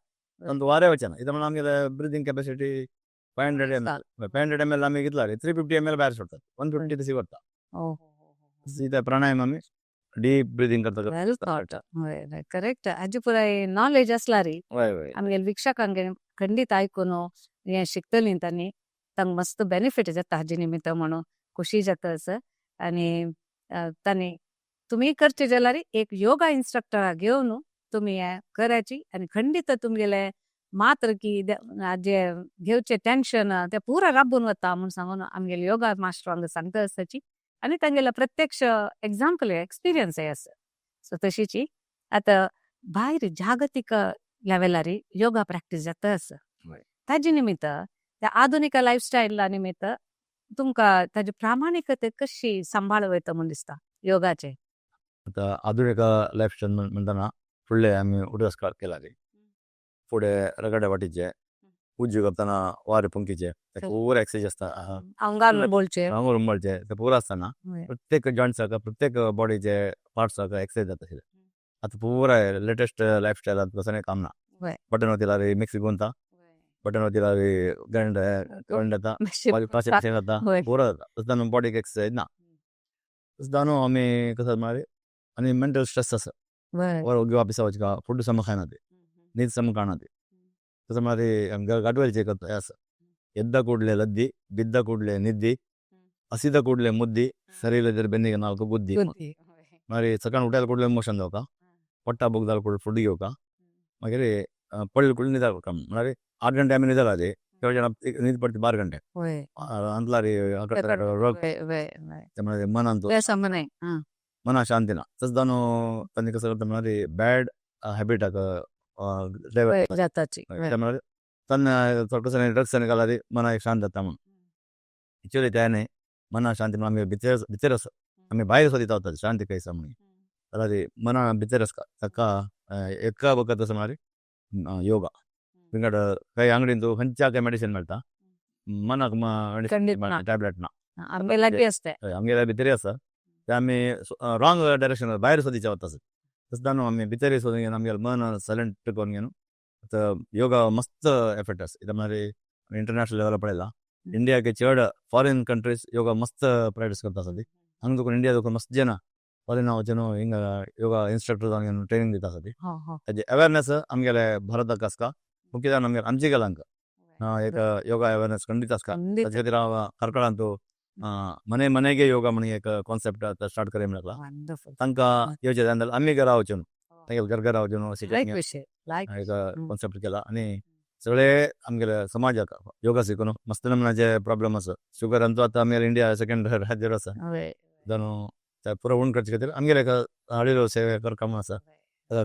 तांचो वारें वचना. इथं म्हणून आमगे ब्रिदींग कॅपॅसिटी 500 ml, 500 ml आमी घेतला रे, 350 ml भायर सोडतात, 150 तशी वरता. इथं प्राणायाम आमी डीप ब्रिदींग करता. वेल थॉट, करेक्ट. हाजी पुराय नॉलेज आसला रे. वय वय. आमगे वीक्षकांक खंडीत आयकून. हें शिकतलीं तांणी तांकां मस्त बेनिफीट जाता हाजे निमित्त म्हणून खुशी जाता सर. आनी तांणी तुमी करचे जाल्यार एक योगा इन्स्ट्रक्टरा घेवन तुमी हें करायची आनी खंडीत तुमगेले मात्र की जे घेवचे टेन्शन ते पुरा राबून वता म्हूण सांगून आमगेले योगा मास्टर हांगा सांगता आसताची आनी तांगेले प्रत्यक्ष एग्जाम्पल एक्सपिरियन्स आसा. सो तशीची आतां भायर जागतीक लेवलार योगा प्रॅक्टीस जाता आसा, ताजे निमित्त त्या आधुनीक लायफस्टायला निमित्त तुमकां ताजी प्रामाणिकते कशी सांबाळ वयता म्हूण दिसता योगाचे? आतां आधुनीक लायफस्टायल म्हणटना फुडले आमी उडस केला रे फुडें रगडे वाटीचे उज्जी करतना वारे पंकीचे ते पुरा एक्सरसाइज आसता, आंगार बोलचे आंगार उंबळचे ते पुरा आसतना प्रत्येक जॉयंट्साक प्रत्येक बॉडीचे पार्ट्साक एक्सरसाइज जाता आशिल्ले. आतां पुरा लेटेस्ट लायफस्टायलांत तसलें काम ना, button वतिला mixie गुंता, button वतिला grind grind जाता, वॉशिंग मशीन जाता, पुरा जाता. तसो बॉडीक एक्सरसाइज ना. तसो न्हू आमी कसो म्हळ्यार आनी मेंटल स्ट्रेस आसा, वर ओग्गी ऑफिसा वचका फूड सम खायना ते, न्हीद सम काडना ते. तसो म्हळ्यार गाडवेलचे हें आसा, ಎದ್ದ ಕೂಡಲೇ ಲದ್ದಿ, ಬಿದ್ದ ಕೂಡಲೇ ನಿದ್ದಿ, ಹಸಿದ ಕೂಡಲೇ ಮುದ್ದಿ, ಸರಿ ಇಲ್ಲದಿದ್ರೆ ಬೆನ್ನಿಗೆ ನಾಲ್ಕು ಬುದ್ಧಿ. मागीर सकाळ उठायला ಕೂಡಲೇ ಮೋಷನ್ जावका, పొట్ట ಬುಗ್ದಾल ಕೂಡಲೇ ಫುಡ್ घेवका, मागीर पडले ಕೂಡಲೇ निदाल करता. म्हळ्यार 8 ಗಂಟೆ ಆಮೇಲೆ ನಿದಾಲಾದಿ, ಕೆಲವು ಜನ न्हीद पडटी 12 ಗಂಟೆ ಅಂತಲಾರಿ ರೋಗ ಮನ ಅಂತೂ ಮನ ಶಾಂತಿನ तसदाನು तंदी कसं करता म्हळ्यार बॅड हॅबिट म्हळ्यार तन्न कसं ड्रग्स घालारी मना एक शांत जाता म्हणून. एक्चुअली ते न्ही, मना शांती म्हणून आमी भितर भितर आसा, आमी भायर सोदीत रावतात शांती खंय आसा म्हणून. जाल्यार मना भितर आसता ताका एका वखद आसा म्हळ्यार योगा. विंगड काही अंगडीन खंयच्या काय मेडिसिन मेळटा, मनाक टॅबलेट ना, आमगेल्या भितरी आसा ते आमी रॉंग डायरेक्शन भायर सोदीचे वता. तसो न्हू आमी भितरी सोदून घेवन आमगेलें मन सायलंट करून घेवन आतां योगा मस्त एफेक्ट आसा. कित्याक म्हळ्यार इंटरनॅशनल लेवलार पळयला इंडियाक चड फॉरेन कंट्रीज योगा मस्त प्रॅक्टीस करता आसा ती. हांगा देखून इंडिया देखून मस्त जाणां फॉरेन वचून हिंगा योगा इन्स्ट्रक्टर जावन ट्रेनींग दिता आसा ती. ताजी अवेरनेस आमगेले भारताक आसता, मुख्य आमगे आमचे गेलांक एक ಯೋಗ ಅವೇರ್ನೆಸ್ ಖಂಡಿತ ಆಸ್ಕ. ताजे खातीर हांव ಕಾರ್ಕಳಾंतू ಮನೆ ಮನೆಗೆ ಯೋಗ म्हण एक कॉन्सेप्ट स्टार्ट करी म्हणला, तांकां येवचें जाल्यार आमी घरा वचून तांगेले घर घरा वचून एक कॉन्सेप्ट केला आनी सगळे आमगेले समाजाक योगा शिकून मस्त नमुन्याचे प्रॉब्लम आसा. शुगर अंतू आतां आमगेले इंडिया सेकंड राज्यार आसा, जाणू ते पुरो उण करचे खातीर आमगेले एक हाडिलो सेवे करका म्हणून आसा.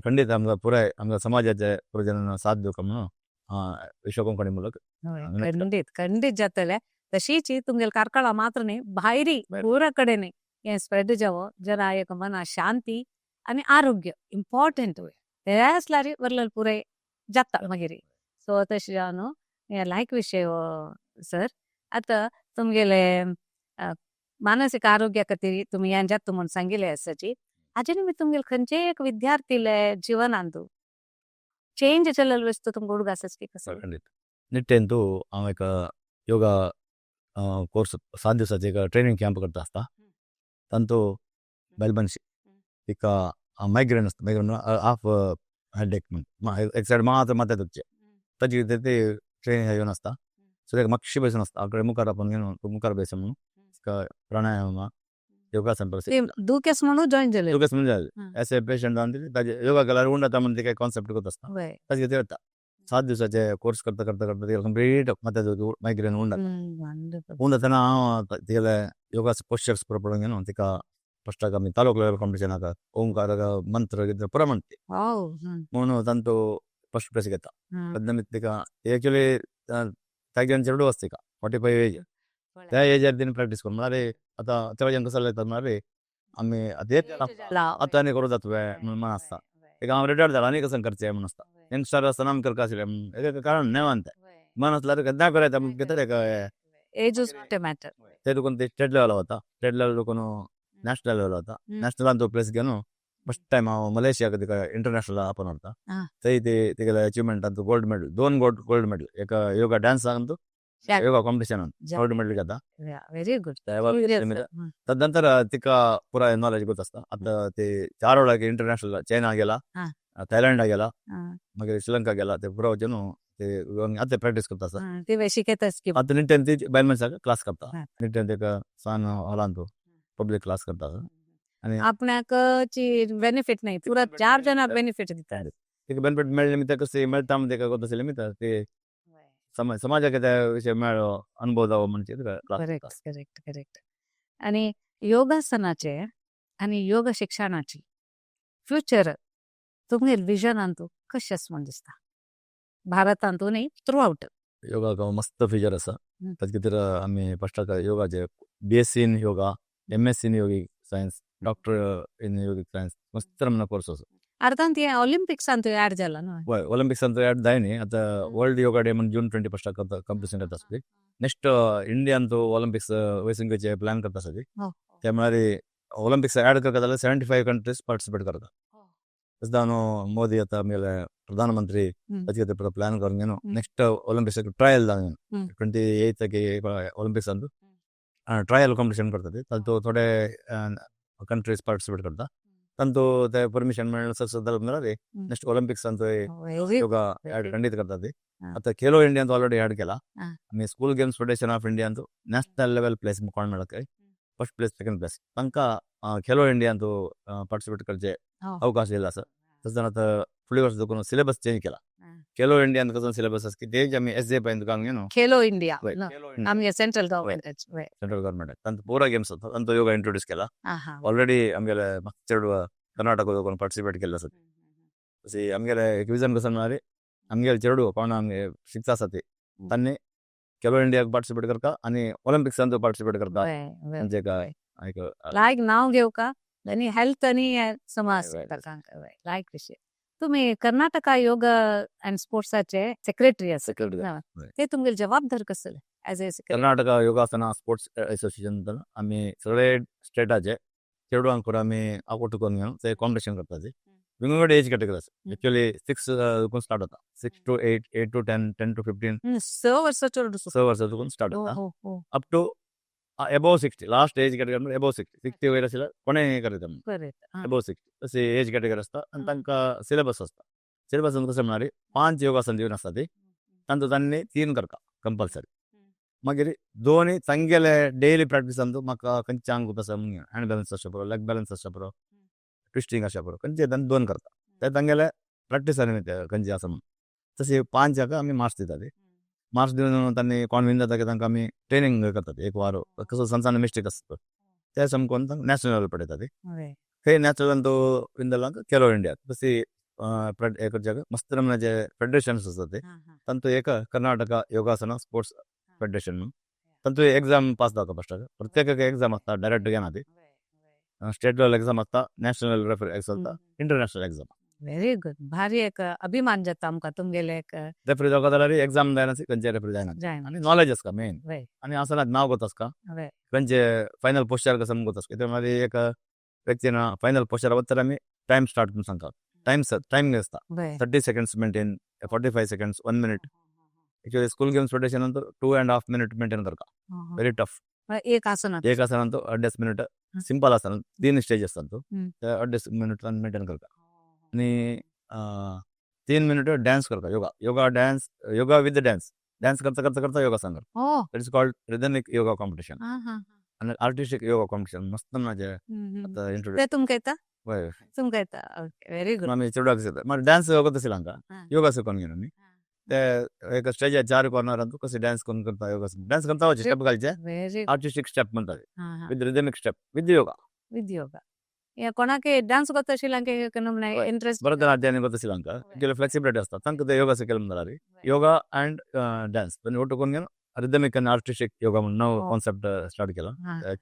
खंडीत आमकां पुराय आमकां समाजाचे पुरो साथ दिवका म्हणून विश्व कोंकणी ಮೂಲಕ ಖಂಡಿत ಖಂಡಿत जातले. तशीच तुमगेले कार्कळा मात्र न्ही, भायरी पुरा कडेन हें स्प्रेड जावो, जरा एक मना शांती आनी आरोग्य इम्पॉर्टंट ते आसल्यार वरलें पुराय जाता मागीर. सो तशें जावन न्हू हें लायक विशय हो सर. आतां तुमगेले मानसीक आरोग्या खातीर तुमी हें जाता म्हूण सांगिल्लें आसाची, हाजे निमित्त तुमगेले खंयचेय एक विद्यार्थीले जिवनांत चेंज जाल्लेलो वस्तू तुमकां उडगास आसा की कसो? खंडीत निट्टेंतू हांव एक योगा कोर्स 7 दिसाचे एक ट्रेनींग कॅम्प करता आसता. तांतू बायल मनीस तिका मायग्रेन आसता, मायग्रेन हाफ हेडेक म्हण एक सायड मात्र माथ्या दुखचें, ताजी ते ट्रेनिंग येवन आसता. सो ताका मातशी बसून आसता आकडे मुखार आपोवन घेवन मुखार बेस म्हणून तिका प्राणायाम योगासन दुखेस म्हणून जॉईन जाले, दुखेस म्हणून जाले एज ए पेशंट जावन ताजे योगा केल्यार उण जाता म्हणून तिका कॉन्सेप्ट करता आसता. ताजे खातीर येता 7 दिसाचे कोर्स करता करता करता तिका कंप्लीट माथ्या मायग्रेन उण जाता. उण जातना हांव तिगेले योगा पोस्चर्स पुरो पळोवन घेवन तिका फस्टाक आमी तालूक लेवल कॉम्पिटिशनाक ओंकार मंत्र गित्र पुरो म्हणटी म्हणून तांतू फस्ट प्लेस घेता. तद् तिका एक्चुअली ताज्यान चेडू आसा तिका 45 एज, त्या एजार तिणें प्रॅक्टीस करून म्हळ्यार आतां चड जाण कसो लागता म्हळ्यार आमी आतां आतां आनी करूं जाता म्हणून मन आसता. एक हांव रिटायर्ड जाला आनी कसं करचें म्हणून आसता. यंगस्टर आसतना आमी करता आशिल्लें एक कारण न्हय तें मन आसल्यार केन्ना करता कितें एक age is not a matter. ते देखून ते स्टेट लेवल वता, स्टेट लेवल देखून नॅशनल लेवल वता, नॅशनलान तो प्लेस घेवन फस्ट टायम हांव मलेशियाक तिका इंटरनॅशनल आपोवन व्हरता. थंय ते तिगेले अचिवमेंटांत गोल्ड मेडल, 2 गोल्ड मेडल, एक योगा डान्सांत योगा कॉम्पिटिशनांत गोल्ड मेडल घेता. Very good. तदनंतर तिका पुराय नॉलेज गोत आसता. आतां ते 4 वेळा इंटरनॅशनल चायना गेला, थायलंडा गेला, मागीर श्रीलंका गेला, ते पुरा वचून ते आतां प्रॅक्टीस करता आसा. ते शिकयतास की. आतां निट्यान ती बायल मनशाक क्लास करता. हा. निट्यान तेका सान हॉलांत पब्लीक क्लास करता आसा आनी आपणाक बेनिफिट नाही, पुरा चार जणांक बेनिफिट दितात. तेका बेनिफीट मेळ्ळें निमित्त कशें मेळटा म्हण तेका कोत्ता आशिल्लें निमित्त ते समाजाक त्या विशय मेळ्ळो अनुभव जावो म्हणजे क्लास. करेक्ट करेक्ट करेक्ट आणि योगासनाचे आणि योग शिक्षणाची फ्युचर तुमगेल विजन अंतू कशें आसा म्हूण दिसता भारतांतू न्ही, थ्रू आउट? योगाक मस्त फ्युचर आसा. ताचे खातीर आमी फस्टाक योगाचे BSc in yoga, MSc in yogic science, doctor in yogic science, मस्त नमुने कोर्स आसा. अर्थांत हे ऑलिम्पिक्सांत ऍड जाला न्हू? वय, ऑलिम्पिक्सांत ऍड जायनी. आतां वर्ल्ड योगा डे म्हण जून 21 करता, कॉम्पिटिशन करता आसली. नेक्स्ट इंडियांत ऑलिम्पिक्स वयसंगेचे प्लॅन करता आसली. ते म्हळ्यार ऑलिम्पिक्स ऍड करता जाल्यार 75 कंट्रीज पार्टिसिपेट करता. तशें जावन मोदी आतां आमगेले प्रधानमंत्री ताचे खातीर प्लॅन करून न्हू नेक्स्ट ऑलिम्पिक्स ट्रायल जावन 28 ऑलिम्पिक्सांत ट्रायल कॉम्पिटिशन करता. ते तातूंत थोडे कंट्रीज पार्टिसिपेट करता. तांतू ते परमिशन मेळ्ळें सक्सेस जालें म्हणल्यार नेक्स्ट ऑलिम्पिक्सांत व्हेरी योगा ऍड खंडीत करता ते. आतां खेलो इंडियांत ऑलरेडी ऍड केला. आमी स्कूल गेम्स फेडरेशन ऑफ इंडियांत नॅशनल लेवल प्लेस कोण मेळत, फर्स्ट प्लेस, सेकंड प्लेस, तांकां खेलो इंडियांत पार्टिसिपेट करचे अवकाश दिला आसा. तशें आतां फुडल्या वर्सा देखून सिलेबस चेंज केला. खेलो इंडियांत कसो सिलेबस आसा की तेज आमी एस जे पळय तुका न्हू. खेलो इंडिया आमगे सेंट्रल गव्हर्नमेंट. सेंट्रल गव्हर्नमेंट तांचो पुरा गेम्स आसा, तांचो योगा इंट्रोड्यूस केला. ऑलरेडी आमगेले चेडवा कर्नाटक कोण पार्टिसिपेट केल्ले आसा. तशी आमगेले एक विजन कसं म्हळ्यार आमगेले चेडू कोण आमगे शिकता आसा ते तांणी खेलो इंडियाक पार्टिसिपेट करता आनी ऑलिम्पिक्सांत पार्टिसिपेट करता. म्हणजे काय एक लायक नाव घेवका आनी हेल्थ आनी समाज लायक विशय. तुम्ही कर्नाटका योग अँड स्पोर्ट्साचे सेक्रेटरी आसा. सेक्रेटरी. ते तुमगेले जबाबदार कसले एज ए कर्नाटका योगासना स्पोर्ट्स एसोसिएशन आमी सगळे स्टेटाचे चेडवांक करून आमी आकोट करून घेवन ते कॉम्पिटिशन करता. ते वेगवेगळे एज कॅटेगरी आसा. एक्चुअली 6 स्टार्ट जाता, 6 to 8, 8 to 10, 10 to 15. 6 वर्सां चेडूं? 6 वर्सां तुकून स्टार्ट जाता up to above 60. Last age category above 60. 60 वयर आशिल्ल्यार कोणेय करता. एबोव 60 तशी एज कॅटेगरी आसता आनी तांकां सिलेबस आसता. सिलेबस कशें म्हळ्यार पांच योगासन दिवन आसता ती. तांचो तांणी तीन करता कंपल्सरी. मागीर दोनी तांगेले डेली प्रॅक्टिसान म्हाका खंयचे आंग आसा, हँड बॅलन्स आसचे पुरो, लेग बॅलन्स आसचे पुरो, ट्विस्टींग आसचे पुरो, खंयचे तांणी दोन करता ते तांगेले प्रॅक्टिसान खंयचे आसा म्हणून. तशें पांच हाका आमी मार्क्स दिता. ते मार्क्स दिवन तांणी कोण विन जाता की तांकां आमी ट्रेनींग करतात. एक वार कसो सान सान मिस्टेक आसता ते समकोन तांकां नॅशनल लेवल पडयता. ते थंय नॅशनल तो विन जालो खेलो इंडिया. तशी हे करच्याक मस्त नमुन्याचे फेडरेशन्स आसता ते. तांतू एक कर्नाटका योगासना स्पोर्ट्स फेडरेशन म्हणून तांतू एग्जाम पास जाता फस्टाक. प्रत्येकाक एग्जाम आसता, डायरेक्ट घेना ती. स्टेट लेवल एग्जाम आसता, नॅशनल रेफर एग्जाम आसता, इंटरनॅशनल एग्जाम. व्हेरी गुड, भारी एक अभिमान जाता आमकां तुमगेले एक. रेफरी जावका जाल्यार एग्जाम जायना, खंयचे रेफरी जायना. जायना. आनी नॉलेज आसता मेन. आनी आसना नांव गोत आसता, खंयचे फायनल पोस्चर कसं गोत आसता. कित्याक मागीर एक व्यक्तीन फायनल पोस्चर वता आमी टायम स्टार्ट करून सांगता. टायम टायम आसता. 30 seconds maintain, 45 seconds, 1 minute. Actually school games federation नंतर 2.5 minute maintain करता, व्हेरी टफ. एक आसन. एक आसन तो अड्डेच मिनिट, सिंपल आसन, तीन स्टेज आसतात. तो ते अड्डेच मिनिट मेंटेन करता आनी 3 मिनिट डान्स करता. Yoga yoga dance, yoga with dance. Dance करता करता करता योगासन करता. It is called rhythmic yoga competition हा हा आनी आर्टिस्टीक योगा कॉम्पिटिशन मस्त माझे आतां इंट्रोड्यूस. ते तुमकां येता? वय. तुमकां येता, ओके, व्हेरी गुड. आमी चेडवाक शिकयता. मागीर डान्स वगत आशिल्लो हांकां योगा शिकोवन घेवन आमी ते एक स्टेजार चार कॉर्नरान कशें डान्स करून करता योगासन. डान्स करता वचचे स्टेप घालचे. व्हेरी आर्टिस्टीक स्टेप म्हणटा, हा हा with rhythmic step with yoga. With yoga. कोणाक डान्स करता आशिल्ल्या इंट्रस्ट. भरतनाट्यानी करता आशिल्लो हांकां केले फ्लेक्सिबिलिटी आसता. तांकां ते योगा शिकयलें म्हणटा. योगा अँड डान्स ಒಟ್ಟು करून रिदमिक आनी आर्टिस्टीक योगा म्हणून नवो कॉन्सेप्ट स्टार्ट केला.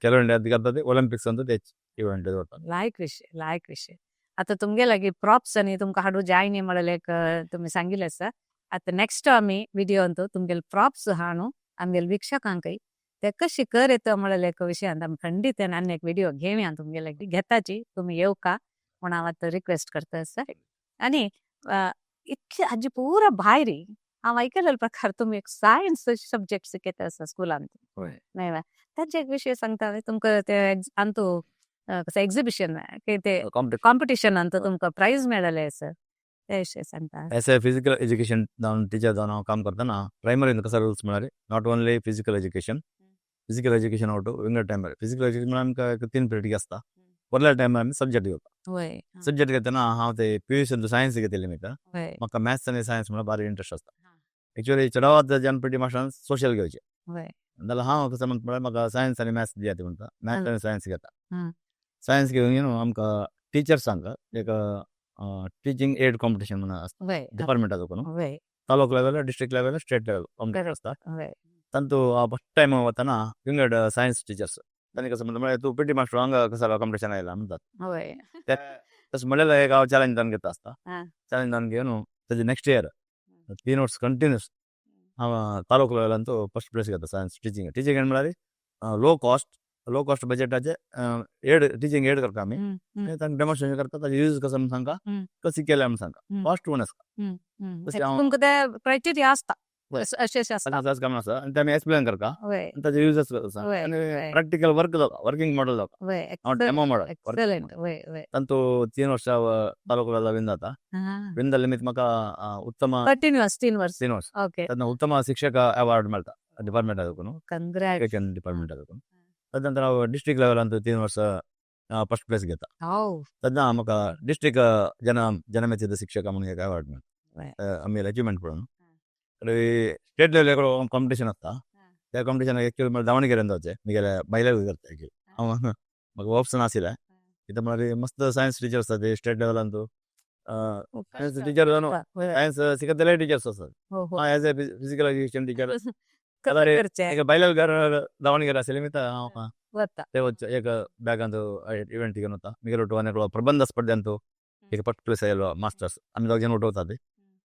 खेलो इंडिया करता ते, ऑलिम्पिक्स अंत तेच इव्हेंट दवरता. लायक विशय, लायक विशय. आतां तुमगे लागीं प्रॉप्स आनी तुमकां हाडूं जाय न्ही म्हणलें एक तुमी सांगिल्लें आसा. आतां नेक्स्ट आमी व्हिडियोंत तुमगेले प्रॉप्स आहा न्हू, आमगेले वीक्षकांकय ते कशी कर येता म्हणलें एक विशयांत आमी खंडीत आनी एक व्हिडिओ घेवया तुमगेले घेताची. तुमी येवका म्हूण हांव आतां रिक्वेस्ट करता आसा. आनी इतले हाजी पुरा भायर हांव आयकलेलो प्रकार तुमी एक सायन्स सब्जेक्ट शिकयता आसा स्कुलांत. न्हय वा? ताचे एक विशय सांगता. तुमकां ते अंतू कसं एक्झिबिशन ते कॉम्पिटिशन. कॉम्पिटिशनांत तुमकां प्रायज मेळ्ळें आसा. ते विशय सांगता. एज अ फिजिकल एज्युकेशन जावन टिचर जावन हांव काम करतना प्रायमरीन कसो रुल्स म्हळ्यार not only physical education, physical education out विंगड टायमार. फिजिकल एज्युकेशन म्हळ्यार आमकां एक 3 पिरियड आसता. वरल्या टायमार आमी सब्जेक्ट घेवता. सब्जेक्ट घेतना हांव ते पीयूसीन सायन्स घेतिल्ले मित्र. म्हाका मॅथ्स आनी सायन्स म्हळ्यार भारी इंट्रस्ट आसता. एक्चुअली चडावत जन पी टी मास्टरान सोशल घेवचे. जाल्यार हांव कसो म्हणटा म्हळ्यार म्हाका सायन्स आनी मॅथ्स दियात म्हणटा, मॅथ्स आनी सायन्स घेता. सायन्स घेवन न्हू आमकां टिचर्सांक एक टिचींग एड कॉम्पिटिशन म्हणून आसता. डिपार्टमेंटाचो न्हू, taluk level, district level, state level competition आसता. तांतू फस्ट टायम वतना विंगड सायन्स टिचर्स तांणी कसं म्हणटा म्हळ्यार तूं पी टी मास्टर हांगा कसो कॉम्पिटिशन आयला म्हणटात. तशें म्हणलें एक हांव चॅलेंज जावन घेता आसता. चॅलेंज जावन घेवन ताजे नेक्स्ट इयर 3 वर्स कंटिन्यूस हांव तालुक लेवलांत फस्ट प्लेस घेता सायन्स टिचींग. टिचींग म्हळ्यार लो कॉस्ट, लो कॉस्ट बजेटाचे एड, टिचींग एड करता आमी. तांकां डेमॉन्स्ट्रेशन करता, ताजे यूज कसो म्हूण सांगता, कशी केल्या म्हूण सांगता, कॉस्ट उणें आसता. तशें हांव तुमकां ते क्रायटेरिया आसता, अशें अशें आसता. आतां काम आसा आनी ते आमी एक्सप्लेन करता आनी ताजे युजस आसा आनी प्रॅक्टिकल वर्क जाता, वर्किंग मॉडल जाता. हांव डेमो मॉडल. एक्सलंट, वय वय. तांतू 3 वर्सां तालुक लेवला विन जाता. विन जाल्ले निमित्त म्हाका उत्तम कंटिन्युअस 3 वर्स. 3 वर्स. तेन्ना उत्तम शिक्षक अवॉर्ड मेळटा डिपार्टमेंटा कडून. कंग्रॅट्स. एज्युकेशन डिपार्टमेंटा कडून. तदनंतर हांव डिस्ट्रिक्ट लेवलांत 3 वर्सां फस्ट प्लेस घेता. तेन्ना म्हाका डिस्ट्रिक्ट जन जनमेचित शिक्षक म्हणून एक अवॉर्ड मेळटा. आमी अचिव्हमेंट पळोवन स्टेट लेवल कॉम्पिटिशन आसता. त्या कॉम्पिटिशनाक एक्चुअली म्हळ्यार दावणगिऱ्यान जावचें म्हगेल्या बायलाक करता. एक्चुअली हांव म्हाका ऑप्शन आशिल्लें कित्याक म्हळ्यार मस्त सायन्स टिचर आसता ते स्टेट लेवलांत. सायन्स टिचर जावन सायन्स शिकतले टिचर्स आसतात. हो हो हांव as a physical education teacher कसं करचें? एक बायलां घर दावणगिरे आशिल्लें निमित्त हांव वता. ते वचचे एक बॅगांत इव्हेंट घेवन वता. म्हगेलो ಒಟ್ಟು आनी प्रबंध स्पर्धेंत एक फस्ट प्लेस आयलो मास्टर्स. आमी दोग जाण ಒಟ್ಟು वता.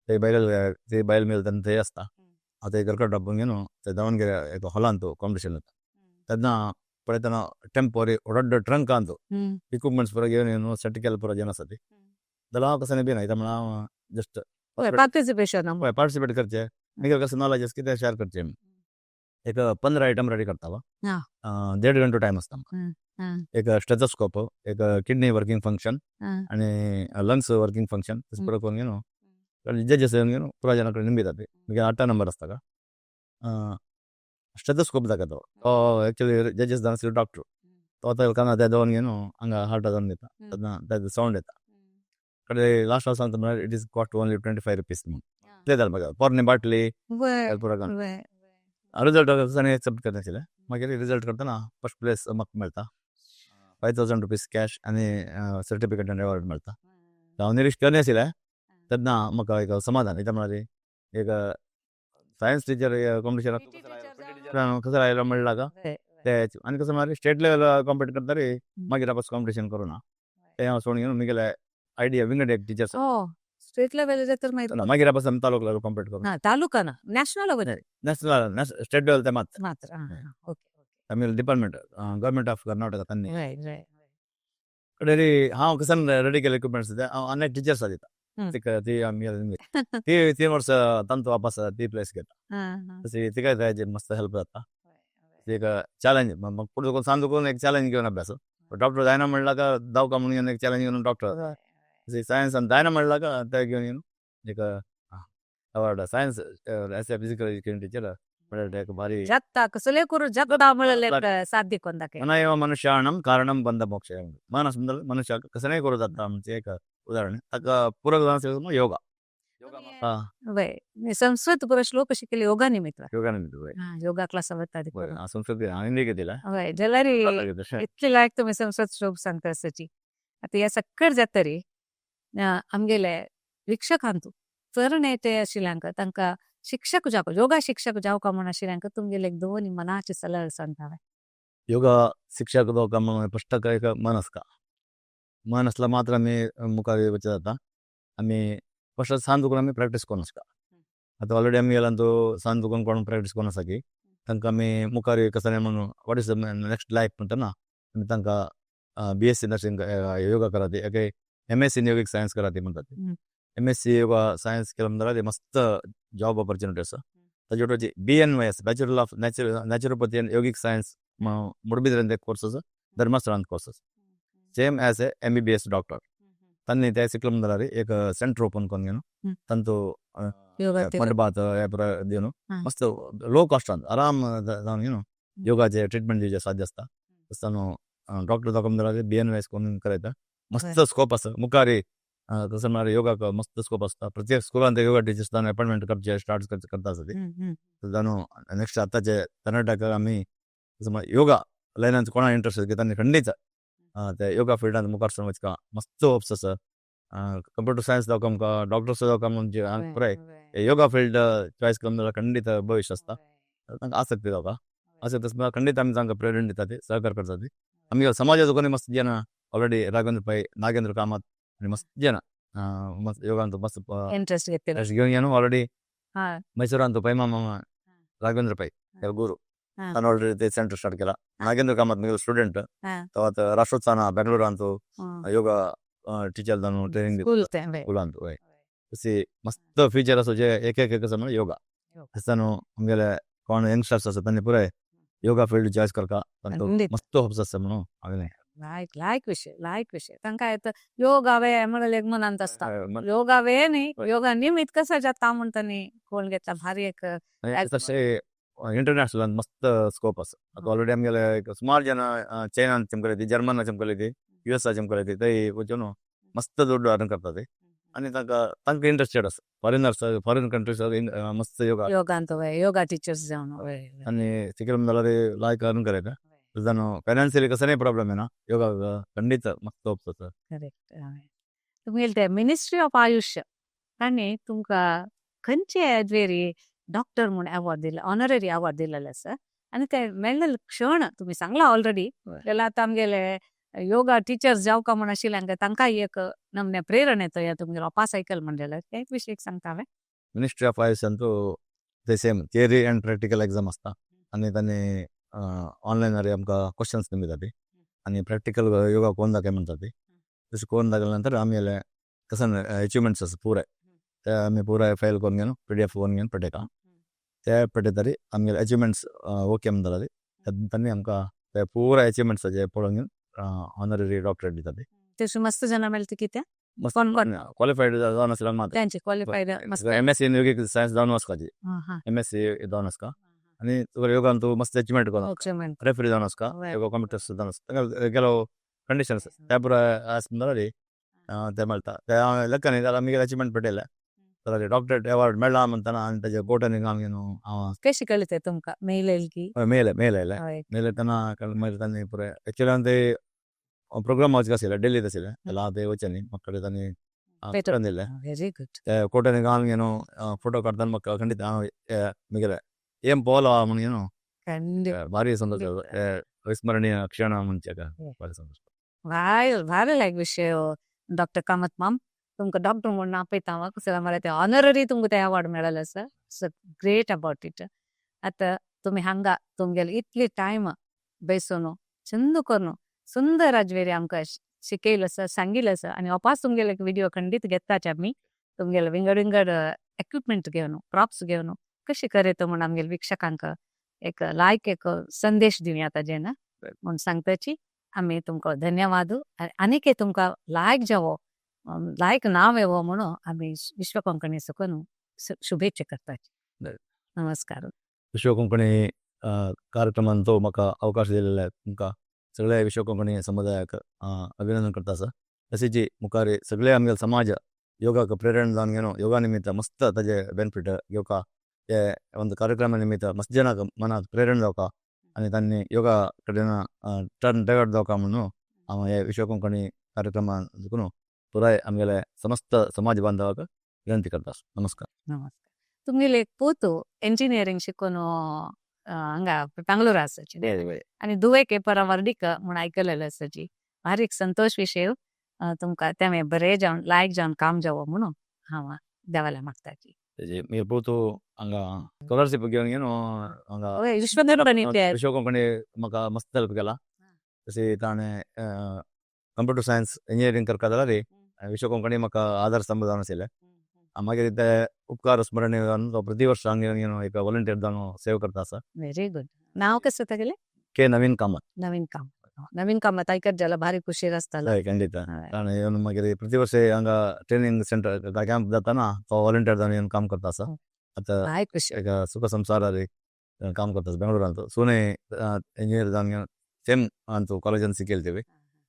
ते बायल ते बायल मेळटा थंय आसता. हांव ते घरकडे डब्बो घेवन ते दावणगिरे एक हॉलांत कॉम्पिटिशन जाता तेन्ना पळयतना टेम्पोरी व्हड ट्रंकांत इक्विपमेंट्स पुरो घेवन येवन सेट केल्ले पुरो जेवन आसा ती. जाल्यार हांव कसो बी ना कित्याक म्हणल्यार हांव जस्ट पार्टिसिपेशन. हय, पार्टिसिपेट करचें, मागीर कसो नॉलेज आसा कितें शेअर करचें. एक 15 आयटम रेडी करता. 1.5 घंटो टायम आसता आमकां. एक स्टेथोस्कोप, एक किडनी वर्किंग फंक्शन आनी लंग्स वर्किंग फंक्शन तशें पुरो करून घेवन जजेस येवन घेवन पुरो जाणां कडेन निमगिता. ते मागीर 8 नंबर आसता का स्टेथोस्कोप दाखयता. तो एक्चुअली जजेस जावन आशिल्लो डॉक्टर, तो ताका कानार ते दवरून घेवन हांगा हार्टा जावन घेता तेन्ना ताजो सावंड येता. कडे लास्ट हांव सांगता म्हळ्यार it is cost only 25 rupees म्हणून. कितें जालें म्हाका पोरणी बाटली पुरो. रिजल्ट तांणी एक्सेप्ट करनाशिल्लें. मागीर रिजल्ट करतना फस्ट प्लेस म्हाका मेळटा, 5000 रुपीज कॅश आनी सर्टिफिकेट आनी अवॉर्ड मेळटा. हांव निरीश करनाशिल्लें तेन्ना म्हाका एक समाधान कित्याक म्हळ्यार एक सायन्स टिचर कॉम्पिटिशन कसो आयलो म्हणल्यार ते आनी कसो म्हळ्यार स्टेट लेवल कॉम्पिट करता. मागीर वापस कॉम्पिटिशन करूं ना तें हांव सोडून घेवन म्हगेलें आयडिया विंगड एक टिचर्स. हो, स्टेट लेवल तर माहिती. मागीर वापस आमी तालुक लेवल कॉम्पिट करूं. ना, तालुका ना, national level. National, state level ते मात्र. मात्र, ओके. आमी डिपार्टमेंट, गव्हर्मेंट ऑफ कर्नाटका तांणी राईट राईट कडेन हांव कसन रेडी केले इक्विपमेंट्स ते हांव आनी टिचर्स दिता. तिका ती आमी ती 3 वर्सां तांचो वापस ती प्लेस घेता. तशी तिका ताजे मस्त हेल्प जाता. ती एक चॅलेंज पुढे सांग करून एक चॅलेंज घेवन अभ्यास डॉक्टर जायना म्हणल्यार दावका म्हणून एक चॅलेंज घेवन डॉक्टर. तशी सायन्स जायना म्हणल्यार ते घेवन येवन एक award science as a physical education teacher म्हळ्यार एक भारी. जगता कसले करू जगता म्हणले साध्य कोण. ಮನಯವ ಮನುಷ್ಯಾಣಂ ಕಾರಣಂ ಬಂಧ ಮೋಕ್ಷ. ಮಾನಸ ಮನುಷ್ಯ कसನೇ करू जाता म्हणजे एक उदाहरण ताका पूरक जावन योगा. वय, संस्कृत पुरो श्लोक शिकले योगा निमित्त. योगा निमित्त, वय. योगा क्लास वता. वय, संस्कृत हिंदी घेतला. वय, जाल्यार इतले लायक तुमी संस्कृत श्लोक सांगता आसची. आतां ह्या सक्कड जातरी आमगेले वीक्षकांतू तरणाटे आशिल्ल्यांक तांकां शिक्षक जावप, योगा शिक्षक जावका म्हूण आशिल्ल्यांक तुमगेले एक दोन मनाचे सल्ले सांगता. योगा शिक्षक जावका म्हणून फस्ट एक मन आसता. मन आसल्यार मात्र आमी मुखार वचत जाता. आमी फस्ट सान दुकून आमी प्रॅक्टीस करून आसता. आतां ऑलरेडी आमी गेला तो सान दुकून कोण प्रॅक्टीस करून आसा की तांकां आमी मुखार कसलें म्हणून what is the next life म्हणटा ना, आमी तांकां बीएससी नर्सिंग योगा करात, एक एमएससी इन योगिक सायन्स करात म्हणटात. एमएससी योगा सायन्स केलें म्हणल्यार मस्त जॉब ऑपॉर्च्युनिटी आसा. ताजे बरोबर BNYS, bachelor of naturopathy and yogic science, मुडबिद्रेंत एक कोर्स आसा, धर्मस्थळांत कोर्स आसा, same as a MBBS doctor. तांणी ते सिक्लम जाल्यार एक सेंटर ओपन करून घेवन तांचो योगा मडबात हे पुराय दिवन मस्त लो कॉस्टान आराम जावन योगाचे ट्रिटमेंट दिवचे साध्य आसता. तसो न्हू डॉक्टर दाखोवन जाल्यार BNYS करून करयता, मस्त स्कोप आसा मुखारी. तसो म्हळ्यार योगाक मस्त स्कोप आसता. प्रत्येक स्कुलान ते योगा टिचर्स अपॉयंटमेंट करचे स्टार्ट करता आसा ती. जाणू नेक्स्ट आतांचे तरणाट्याक आमी तसो म्हळ्यार योगा लायनान कोणा इंट्रस्ट आसा तांणी खंडीत ते योगा फिल्डान मुखार सरून वचका, मस्त होप्स आसा. कंप्युटर सायन्स जावं आमकां, डॉक्टर्स जावं आमचे पुराय योगा फिल्ड चॉयस करून जाल्यार खंडीत भविश्य आसता. तांकां आसक्ती जावका आसक्ती आसता, खंडीत आमी तांकां प्रेरणा दिता, ती सहकार करता ती. आमगे समाजाचो कोणी मस्त जन ऑलरेडी राघवेंद्र पै, नागेंद्र कामत आनी मस्त जन मस्त योगांत मस्त इंट्रस्ट घेतलेलो. घेवन घेवन ऑलरेडी मैसूरांत पै मामा राघवेंद्र पै गुರು ताणें ऑलरेडी ते सेंटर स्टार्ट केला. नागेंद्र कामत म्हगेलो स्टुडंट. तो आतां राष्ट्रोत्साना बेंगळुरांत योगा टिचर जावन ट्रेनिंग स्कूल ते हय. स्कुलांत हय. तशी मस्त फ्युचर आसा जे एक एक एक आसा योगा आसता न्हू. आमगेले कोण यंगस्टर्स आसा तांणी पुराय योगा फिल्ड चॉयस करता, तांकां मस्त होप्स आसता म्हणून हांवें. लायक लायक विशय, लायक विशय. तांकां येता योगावे म्हणल्यार एक मनांत आसता योगावे न्ही, योगा निमित्त कसं जाता म्हणटा न्ही. कोण घेतला भारी एक. तशें इंटरनॅशनल मस्त स्कोप आसा. आतां ऑलरेडी आमगेले एक सुमार जन चैनान चमकले, जर्मनान चमकले, US चमकले, थंय वचून मस्त दुड्डू अर्न करता ते आनी तांकां तांकां इंट्रस्टेड आसा. फॉरेनर्स, फॉरेन कंट्रीज मस्त योगा योगांत योगा टिचर्स जावन हय. आनी सिक्किम जाल्यार लायक अर्न करता जाणू, फायनान्शियली कसलेय प्रॉब्लम येना. योगा खंडीत मस्त होप्स आसा. करेक्ट. तुमगेले ते मिनिस्ट्री ऑफ आयुष तांणी तुमकां खंयचे हाजेर डॉक्टर म्हूण अवॉर्ड दिला, ऑनररी अवॉर्ड दिलेले आसा आनी ते मेळ्ळेले क्षण तुमी सांगला ऑलरेडी. जाल्यार आतां आमगेले योगा टिचर्स जावका म्हूण आशिल्ले तांकां एक नमने प्रेरणा येता ह्या तुमगेलो अपासायकल म्हणलेले ते विशय सांगता हांवें. मिनिस्ट्री ऑफ आयुष अंतू ते same theory and practical exam आसता आनी तांणी ऑनलायनार आमकां क्वेश्चन्स दिता ती आनी प्रॅक्टिकल योगा कोण दाखय म्हणटा ती. तशें कोण दाखयल्या नंतर आमगेले कसन अचिवमेंट्स आसा पुराय ते आमी पुराय फायल करून घेवन, PDF करून घेवन पळयता. ते पळयतरी आमगेले अचिवमेंट्स ओके म्हणटा तांणी आमकां ते पुराय अचिवमेंट्साचे पळोवन घेवन ऑनररी डॉक्टरेट दिता ते. तशें मस्त जाणां मेळटा कितें? मस्त. कोण कोण? क्वालिफाईड जावन आसल्यार मात. त्यांचे क्वालिफाईड मस्त. MSc in yogic science जावन वचपाची. हां हां MSc जावन आसका आनी तुका योगान तूं मस्त अचिवमेंट करून रेफरी जावन आसका, योगा कॉम्पिटिशन जावन आसता, ಕೆಲವು कंडिशन्स त्या पुराय आसा जाल्यार ते मेळटा. ते हांव लेखा न्ही जाल्यार आमगेले अचिवमेंट पेटयले जाल्यार डॉक्टरेट अवॉर्ड मेळ्ळा म्हणटना आनी तेजे कोटांनी हांव घेवन हांव कशी कळ्ळें तुमकां, मेल येयली की? मेल मेल आयले. मेल येतना मागीर तांणी पुराय एक्चुअली हांव ते प्रोग्राम वचका आशिल्ले, डेल्लीत आशिल्ले, जाल्यार हांव ते वचचे न्ही, म्हाका तांणी दिल्ले. Very good. ते कोटांनी गावन घेवन फोटो काडताना म्हाका खंडीत हांव म्हगेले एम पोवलो म्हणून भारी संतोश, विस्मरणीय क्षण म्हणचे भारी संतोश. भारी भारी लायक विशय. डॉक्टर कामत माम, तुमकां डॉक्टर म्हणून आपयता हांव. कसो म्हळ्यार ते ऑनररी तुमकां ते अवॉर्ड मेळ्ळेले आसा, सो ग्रेट अबावट it. आतां तुमी हांगा तुमगेले इतली टायम बेसून चंद करून सुंदर आजवेरी आमकां शिकयलो आसा, सांगिल्लें आसा आनी अपास तुमगेले विडियो खंडीत घेताच आमी. तुमगेले विंगड विंगड इक्विपमेंट घेवन, प्रॉप्स घेवन कशें करयता म्हूण आमगेले वीक्षकांक एक लायक एक संदेश दिवया ताजेर म्हूण सांगताची. आमी तुमकां धन्यवाद आनीक तुमकां लायक जावो, लायक नांव येवो म्हणून आमी विश्व कोंकणी सकून शुभेच्छा करताची. नमस्कार. विश्व कोंकणी कार्यक्रमान तो म्हाका अवकाश दिलेले तुमकां सगळ्या विश्व कोंकणी समुदायाक अभिनंदन करता आसा. तशेंच मुखार सगळे आमगेले समाज योगाक प्रेरणा जावन घेवन योगा निमित्त मस्त ताजे बेनिफीट घेवका, ते ಒಂದು ಕಾರ್ಯಕ್ರಮ ನಿಮಿತ್ತ मस्त ಜनाक मनाक प्रेरणा जावका आनी तांणी योगा कडेन टर्न डायवर्ट जावका म्हणून हांव हे विश्व कोंकणी कार्यक्रमान देखून पुराय आमगेले समस्त समाज बांधवाक विनंती करता. नमस्कार. नमस्कार. तुमगेले एक पूत इंजिनियरींग शिकून हांगा बेंगलोर आसाची आनी दुवेक परा वर्डीक म्हूण आयकलेलें आसाची. भारी एक संतोष विशय. तुमकां तें बरें जावन लायक जावन काम जावो म्हणून हांव देवाल्या मागताची. तेजे मागीर पूत हांगा स्कॉलरशीप घेवन घेवन हांगा विश्व कोंकणी. विश्व कोंकणी म्हाका मस्त हेल्प केला. तशें ताणें कंप्युटर सायन्स इंजिनियरींग करता जाल्यार विश्व कोंकणी म्हाका आधार स्तंभ जावन आशिल्ले. मागीर ते उपकार स्मरणीय जावन तो प्रति वर्ष हांगा घेवन एक वॉलंटियर जावन सेवा करता आसा. Very good. नाव कसं तागेलें? के नवीन कामत. नवीन कामत. नवीन कामत आयकत जाल्यार भारी खुशी आसतालो. हय, खंडीत. कारण येवन मागीर प्रति वर्स हांगा ट्रेनिंग सेंटर कॅम्प जाताना तो व्हॉलंटियर जावन येवन काम करता आसा आतां. भारी खुशी. एक सुख संसार काम करता बेंगळूरांत. सुने इंजिनियर जावन सेम अंतू कॉलेजान शिकेल.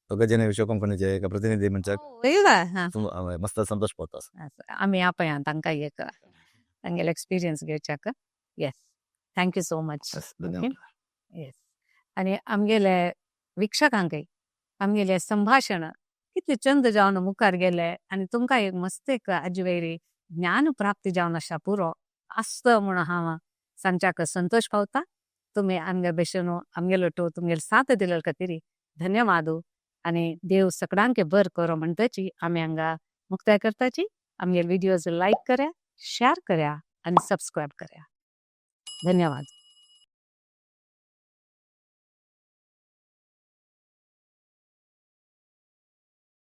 गजने विश्व कंपनीचे एक प्रतिनिधी म्हणजे मस्त संतोष पावता. आमी आपया तांकां एक तांगेले experience घेवच्याक. Yes, thank you so much. धन्यवाद. येस, आनी आमगेले वीक्षकांकय आमगेले संभाशण कितले चंद जावन मुखार गेले आनी तुमकां एक मस्त एक हाजे वयरी ज्ञान प्राप्ती जावन आसा पुरो आसत म्हूण हांव सांगच्याक संतोश पावता. तुमी आमगे भशेन आमगेलो टो तुमगेले साथ दिल्ले खातीर धन्यवाद आनी देव सगळ्यांके बर करो म्हणटाची आमी हांगा मुक्ताय करताची. आमगे व्हिडियोज लायक कर्या, शेअर कर्या आनी सबस्क्रायब कर्या. धन्यवाद.